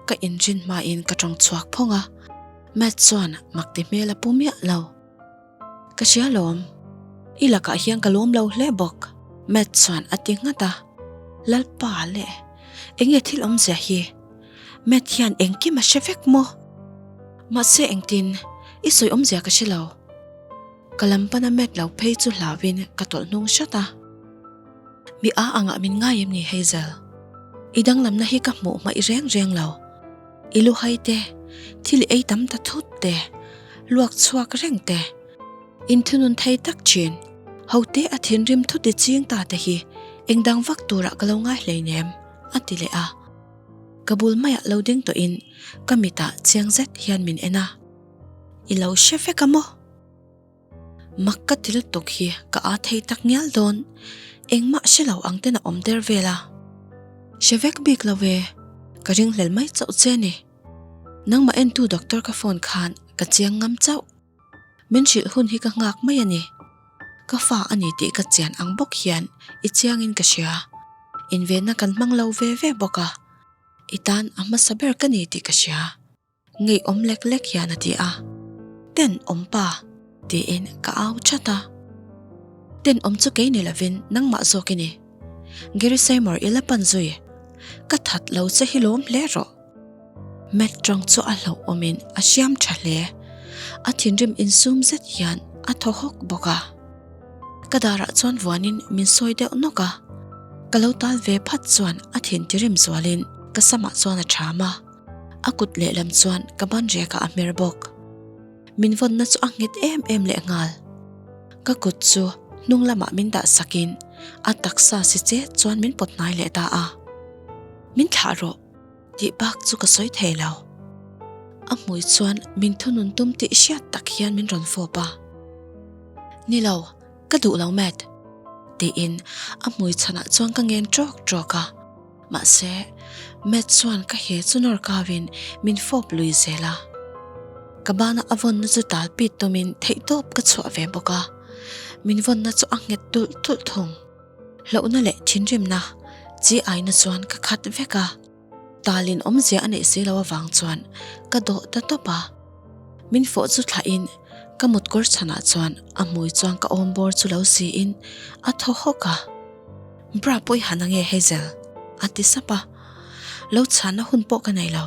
Speaker 1: Ka inrin hmain ka tawng chhuak phawng a, Matt chuan mak ti hmel a pu miah lo. Ka hria lawm, i lakah hian ka lawm lo hle bawk, Matt chuan a ti nghat a. Lalpa leh, enge thil awmzia hi? Matt hian engkim a hre vek maw? Mahse engtin, i sawi awmzia ka hre lo. Ka lam pana Matt lo phei chu hlauin ka tawlh hnung hrat a. Mi a angah min ngai em ni Hazel? I danglamna hi ka hmuh hmaih reng reng lo. I luhai te, thil i ei tam ta thut te, luak chhuak reng te, inthunun thei tak thin, hote a thinrim thut i ching ta te hi engdang vak turah ka lo ngai hleinem, a ti leh a. Ka bul maiah lo ding tawhin ka mitah chiang zet hian min en a. I lo hre vek a maw? Mak ka ti lutuk hi ka aa thei tak ngial dawn, engmah hre lo ang ten a awm der vel a. Hre vek bik lo ve, ka ringhlel mai chauh che ni. Nangmah entu doctor ka phone khan ka chiang ngam chauh. Min hrilh hun hi ka nghak mai a ni. Ka fa a ni tih ka chian ang bawk hian i chiangin ka hria. Invenna kan hmang lo ve ve bawk a, i tan a hmasa ber ka ni tih ka hria. Ngeiawm lek lek hian a ti a, Tenawm pa! tiin ka au chat a. Tenawm chu kei ni lovin nangmah zawk i ni. Gary Seymour i la pan zui. Ka that lo che hi lawm hle rawh. Matt tawng chu a hlauhawmin a hriam tha hle. A thinrim insum zet hian a thaw hawk bawk a. Ka darah chuan vuanin min sawi deuh nawk a. Ka lo tal ve phat chuan a thin tirim zualin ka samah chuan a ṭham a. A kut lehlam chuan ka ban rekah a hmer bawk. Min vawnna chu a nghet em em lehnghal. Ka kut chu hnung lamah min dah sakin a taksa si chet chuan min pawt hnai leh ta a. Min thlah rawh tih bak chu ka sawi thei lo. A hmui chuan min thunun tum tih hriat tak hian min rawn fawp a. Ni lo, ka duh lo Matt tiin a hmui chhanah chuan ka ngen ṭawk ṭawk a. Mahse, Matt chuan ka he chu nawr kauin min fawp lui zel a. Ka bana a vawnna chu tal pit tumin theihtawp ka chhuah ve bawk a. Min vawnna chu a nghet tulh tulh thung. Hlauhna leh thinrimna chi aina chuan ka khat vek a. Talin awmzia a neih si lo avang chuan ka dawh ta tawp a. Min fawh chu thlahin ka mutkawr chhanah chuan a hmui chuan ka awm bawr chu lo siin a thaw hawk a. Bra pawh i han ange Hazel? a ti sap a. Lo chhanna hun pawh ka nei lo.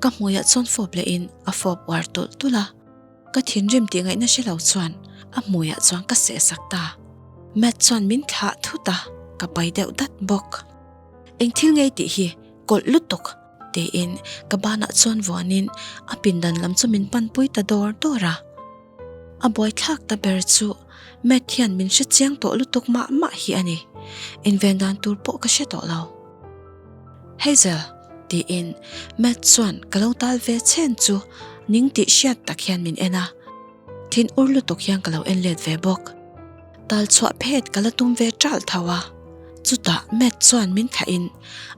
Speaker 1: Ka hmuiah chuan fawp lehin a fawp uar tulh tulh a. Ka thinrim tih ngaihna hre lo chuan a hmuiah chuan ka seh sak ta. Matt chuan min thlah thut a, ka pai deuh dat bawk. Eng thil ngei tih hi kawlh lutuk tiin ka banah chuan vuanin a pindan lam chu min panpui ta dawr dawr a. A buaithlak ta ber chu Matt hian min hre chiang tawh lutuk mah mah hi a ni. Inven dan tur pawh ka hre tawh lo. Hazel! tiin Matt chuan ka lo tal ve chhen chu ning tih hriat tak hian min en a. Thin ur lutuk hian ka lo en let ve bawk. Tal chhuah phet ka la tum ve ṭalh tho a. Chutah Matt chuan min thlahin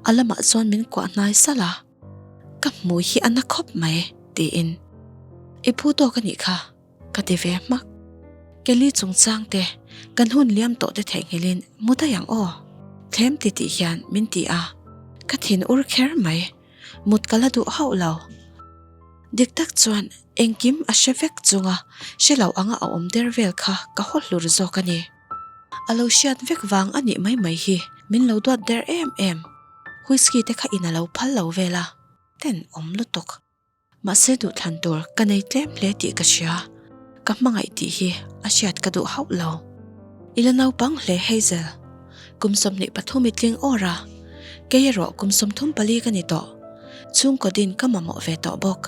Speaker 1: a lamah chuan min kuah hnai salh a. Ka hmui hi a na khawp mai, tiin. I phu tawk a nih kha, ka ti ve hmak. Kelly chungchang te, kan hun liam tawh te theihnghilhin mu daih ang aw, thlem ti tih hian min ti a. Ka thin ur kher mai, mut ka la duh hauh lo. Dik tak chuan engkim a hre vek chunga hre lo anga a awm der vel kha ka haw hlur zawk a ni. A lo hriat vek vang a nih mai mai hi min lo duat der em em. Whisky te kha in a lo phal lo vel a, ten awm lutuk. Mahse duhthlan tur ka nei tlem hle tih ka hria, ka hmangaih tih hi a hriat ka duh hauh lo. I la naupang hle Hazel, kum 23 i tling awr a, kei erawh kum 34 ka ni tawh, chhungkaw din ka mamawh ve tawh bawk.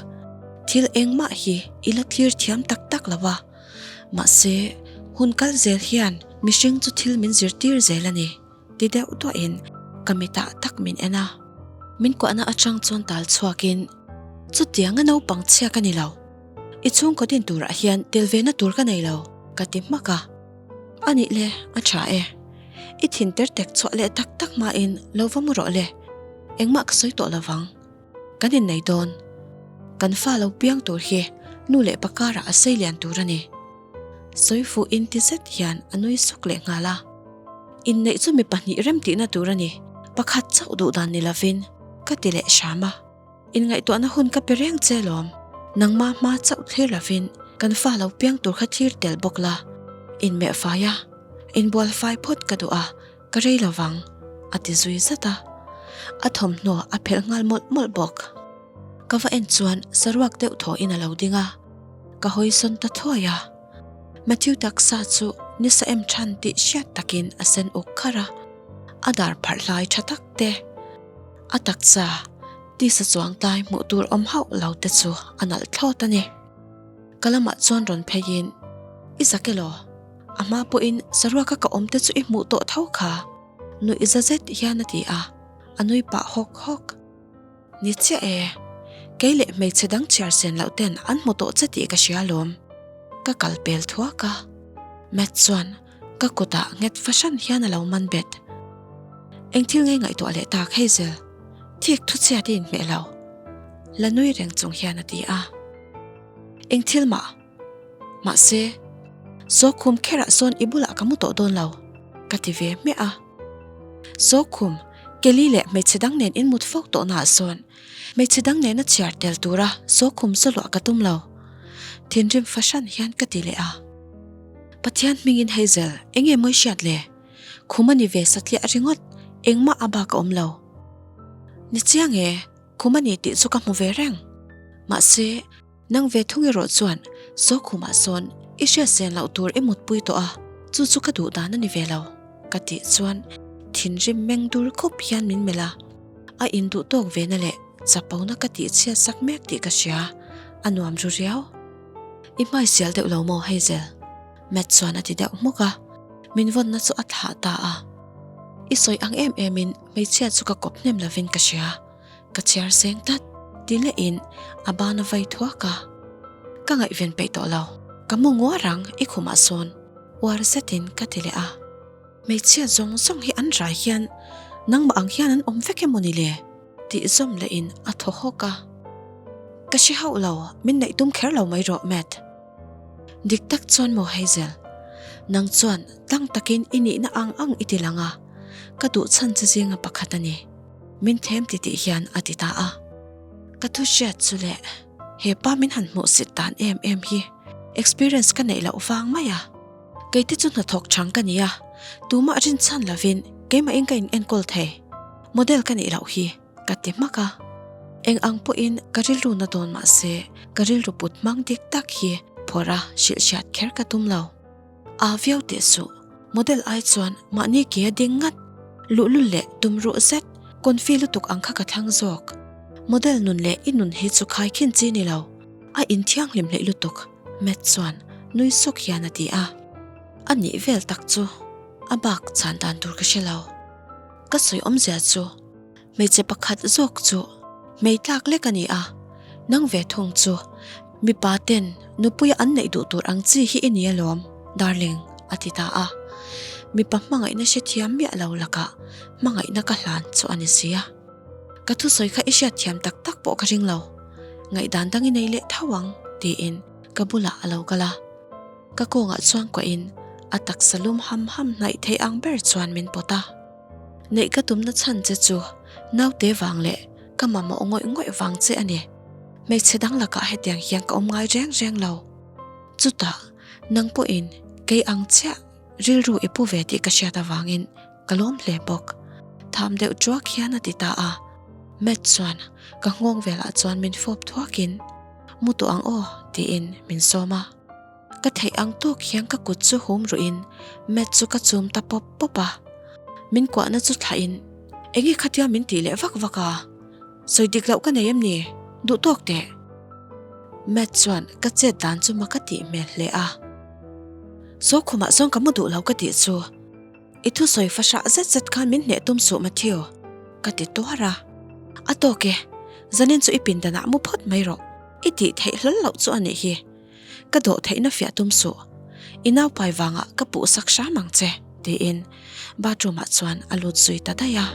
Speaker 1: Thil engmah hi i la thlir thiam tak tak lo a, mahse hun kal zel hian mihring chu thil min zirtir zel a ni. Ti deuh duahin ka mitah tak min en a. Min kuahna atang chuan tal chhuakin, Chutianga naupang chhia ka ni lo. I chhungkaw din turah hian tel ve na tur ka nei lo, ka ti hmak a. A nih le, a tha e. I thin ter tek chhuah leh tak tak hmain lo va mu rawh le. Engmah ka sawi tawh lovang. Kan innei dawn. Kan fa lo piang tur hi nu leh pa karah a sei lian tur a ni. Sawi fuh inti zet hian a nui suk leh nghal a. Inneih chu mi pahnih rem tihna tur a ni, pakhat chauh duh dan ni lovin ka ti leh hram a. Inngaihtuahna hun ka pe reng che lawm, nangma hma chauh thlir lovin kan fa lo piang tur kha thlir tel bawk la. Inmeh fai a, inbual fai phawt ka duh a, Ka rei lo vang, a ti zui zat a. A thawmhnaw a phelh nghal mawlh mawlh bawk. Ka va en chuan saruak deuh thawhin a lo ding a, ka hawi sawn ta thuai a. Matthew taksa chu nisa em than tih hriat takin a sen uk kharh a, a dar pharh hlai tha tak te, a taksa tisa chuang tlai hmuh tur awm hauh lo te chu a nalh thlawt a ni. Ka lamah chuan rawn pheiin, I zak elaw? A hma pawhin saruaka ka awm te chu i hmuh tawh tho kha, nuih za zet hian a ti a, a nui pah hawk hawk. Ni chiah e, kei leh hmeichhe dang chhiar sen loh ten an hmu tawh che tih ka hria alawm. Ka kal pel thuak a, Matt chuan ka kutah nghet fahran hian a lo man bet. Eng thil ngei ngaihtuah leh tak Hazel, thik thu chhiat i inhmeh lo, la nui reng chung hian a ti a. Eng thil mah? Mahse, saw khum kherah sawn i bulah ka mu tawh dawn lo, ka ti ve hmiah a. Saw khum, Kelly leh hmeichhe dang nen in mut fo tawhna ah sawn hmeichhe dang nena chhiar tel tura saw khum saw luah ka tum lo. Thinrim fahran hian ka ti leh a. Pathian hmingin Hazel, enge mawi hriat le? Khum a ni ve satliah ringawt, engmah a bak a awm lo. Ni chiang e, khum a ni tih chu ka hmu ve reng. Mahse, nang ve thung erawh chuan saw khumah sawn i hriat sen loh tur i mutpui tawh a, chu chu ka duh dan a ni ve lo, ka tih chuan thinrim meng dur khup hian min melh a, a induh tawk ve na leh chapona ka tih chhiat sak mek tih ka hria, a nuam ru riau. I hmaisial deuh lo maw Hazel? Matt chuan a ti deuh hmuk a, min vawnna chu a thlah ta a. I sawi ang em em in hmeichhia chu ka kawp hnem lovin ka hria, ka chhiar seng tlat ti leh in a ban a vai thuak a. Ka ngaihven peih tawh lo, ka mu nguar ang i khumah sawn uar zetin ka ti leh a. Hmeichhia zawng zawng hi an rai hian nangmah ang hian an awm vek emaw ni le? Tih zawm leh in a thaw hawk a. Ka hre hauh lo, min neih tum kher lo mai rawh Matt. Dik tak chuan maw Hazel, nang chuan tlang takin i nihna ang ang i ti lang a, ka duh chhan che zinga pakhat a ni. Min thlem ti tih hian a ti ta a. Ka thu hriat chu leh he pa min han hmuh sit dan em em hi experience ka neih loh vang mai a. Kei te chu hnathawk chang ka ni a, tumah rinchhan lovin keimahin ka in enkawl thei. Model ka nih loh hi. Ka ti hmak a, eng ang pawhin ka rilru na dawn mah se ka rilru put hmang dik tak hi phawrh a hrilh hriat kher ka tum lo. Aa viau teh suh, model ai chuan mahni ke a ding ngat, luhlul leh tum ruh zet, confi lutuk ang kha ka thlang zawk. Model nun leh i nun hi chu khai khin chi ni lo, a inthianghlim hleih lutuk, Matt chuan nui suk hian a ti a. A nih vel tak chu a bak chhan dan tur ka hre lo. Ka sawi awmzia chu hmeichhe pakhat zawk chu hmei tlak lek a ni a, nang ve thung chu mipa ten nupuia an neih duh tur ang chi hi i ni alawm, darling, a ti ta a. Mipa hmangaihna hrethiam miah lo lakah hmangaihna ka hlan chu a ni si a. Ka thusawi kha i hriatthiam tak tak pawh ka ring lo, ngaihdan dang i nei leh tho ang, tiin ka bulah a lo kal a. Ka kawngah chuan kuahin a taksa lum ham ham hnaih theih ang ber chuan min pawt a. Neih ka tumna chhan che chu naute vang leh ka mamawh ngawih ngawih vang che a ni. Hmeichhe dang lakah hetiang hian ka awm ngai reng reng lo. Chutah nang pawhin kei ang chiah rilru i pu ve tih ka hriat avangin ka lawm hle bawk. Tham deuh tuak hian a ti ta a. Matt chuan ka nghawng velah chuan min fawp thuakin, Mu tawh ang aw tiin min sawm a. Ka theih ang tawk hian ka kut chu hum ruhin Matt chu ka chum ta pawp pawp a. Min kuahna chu thlahin, Enge khatia min tih leh vak vak a? Sawi dik loh ka nei em ni? Duh tawk teh. Matt chuan ka chet dan chu mak a tih hmel hle a. Saw khumah chuan ka mu duh lo ka tih chu. I thusawi fahrah zet zet khan min hneh tum suh Matthew, ka ti tuar a. A tawk e, zanin chu i pindanah mu phawt mai rawh, i tih theih hlawl loh chu a nih hi. Ka dawh theihna fiah tum suh, i naupai vangah ka puhsak hram ang che, tiin bathroom ah chuan a lut zui ta daih a.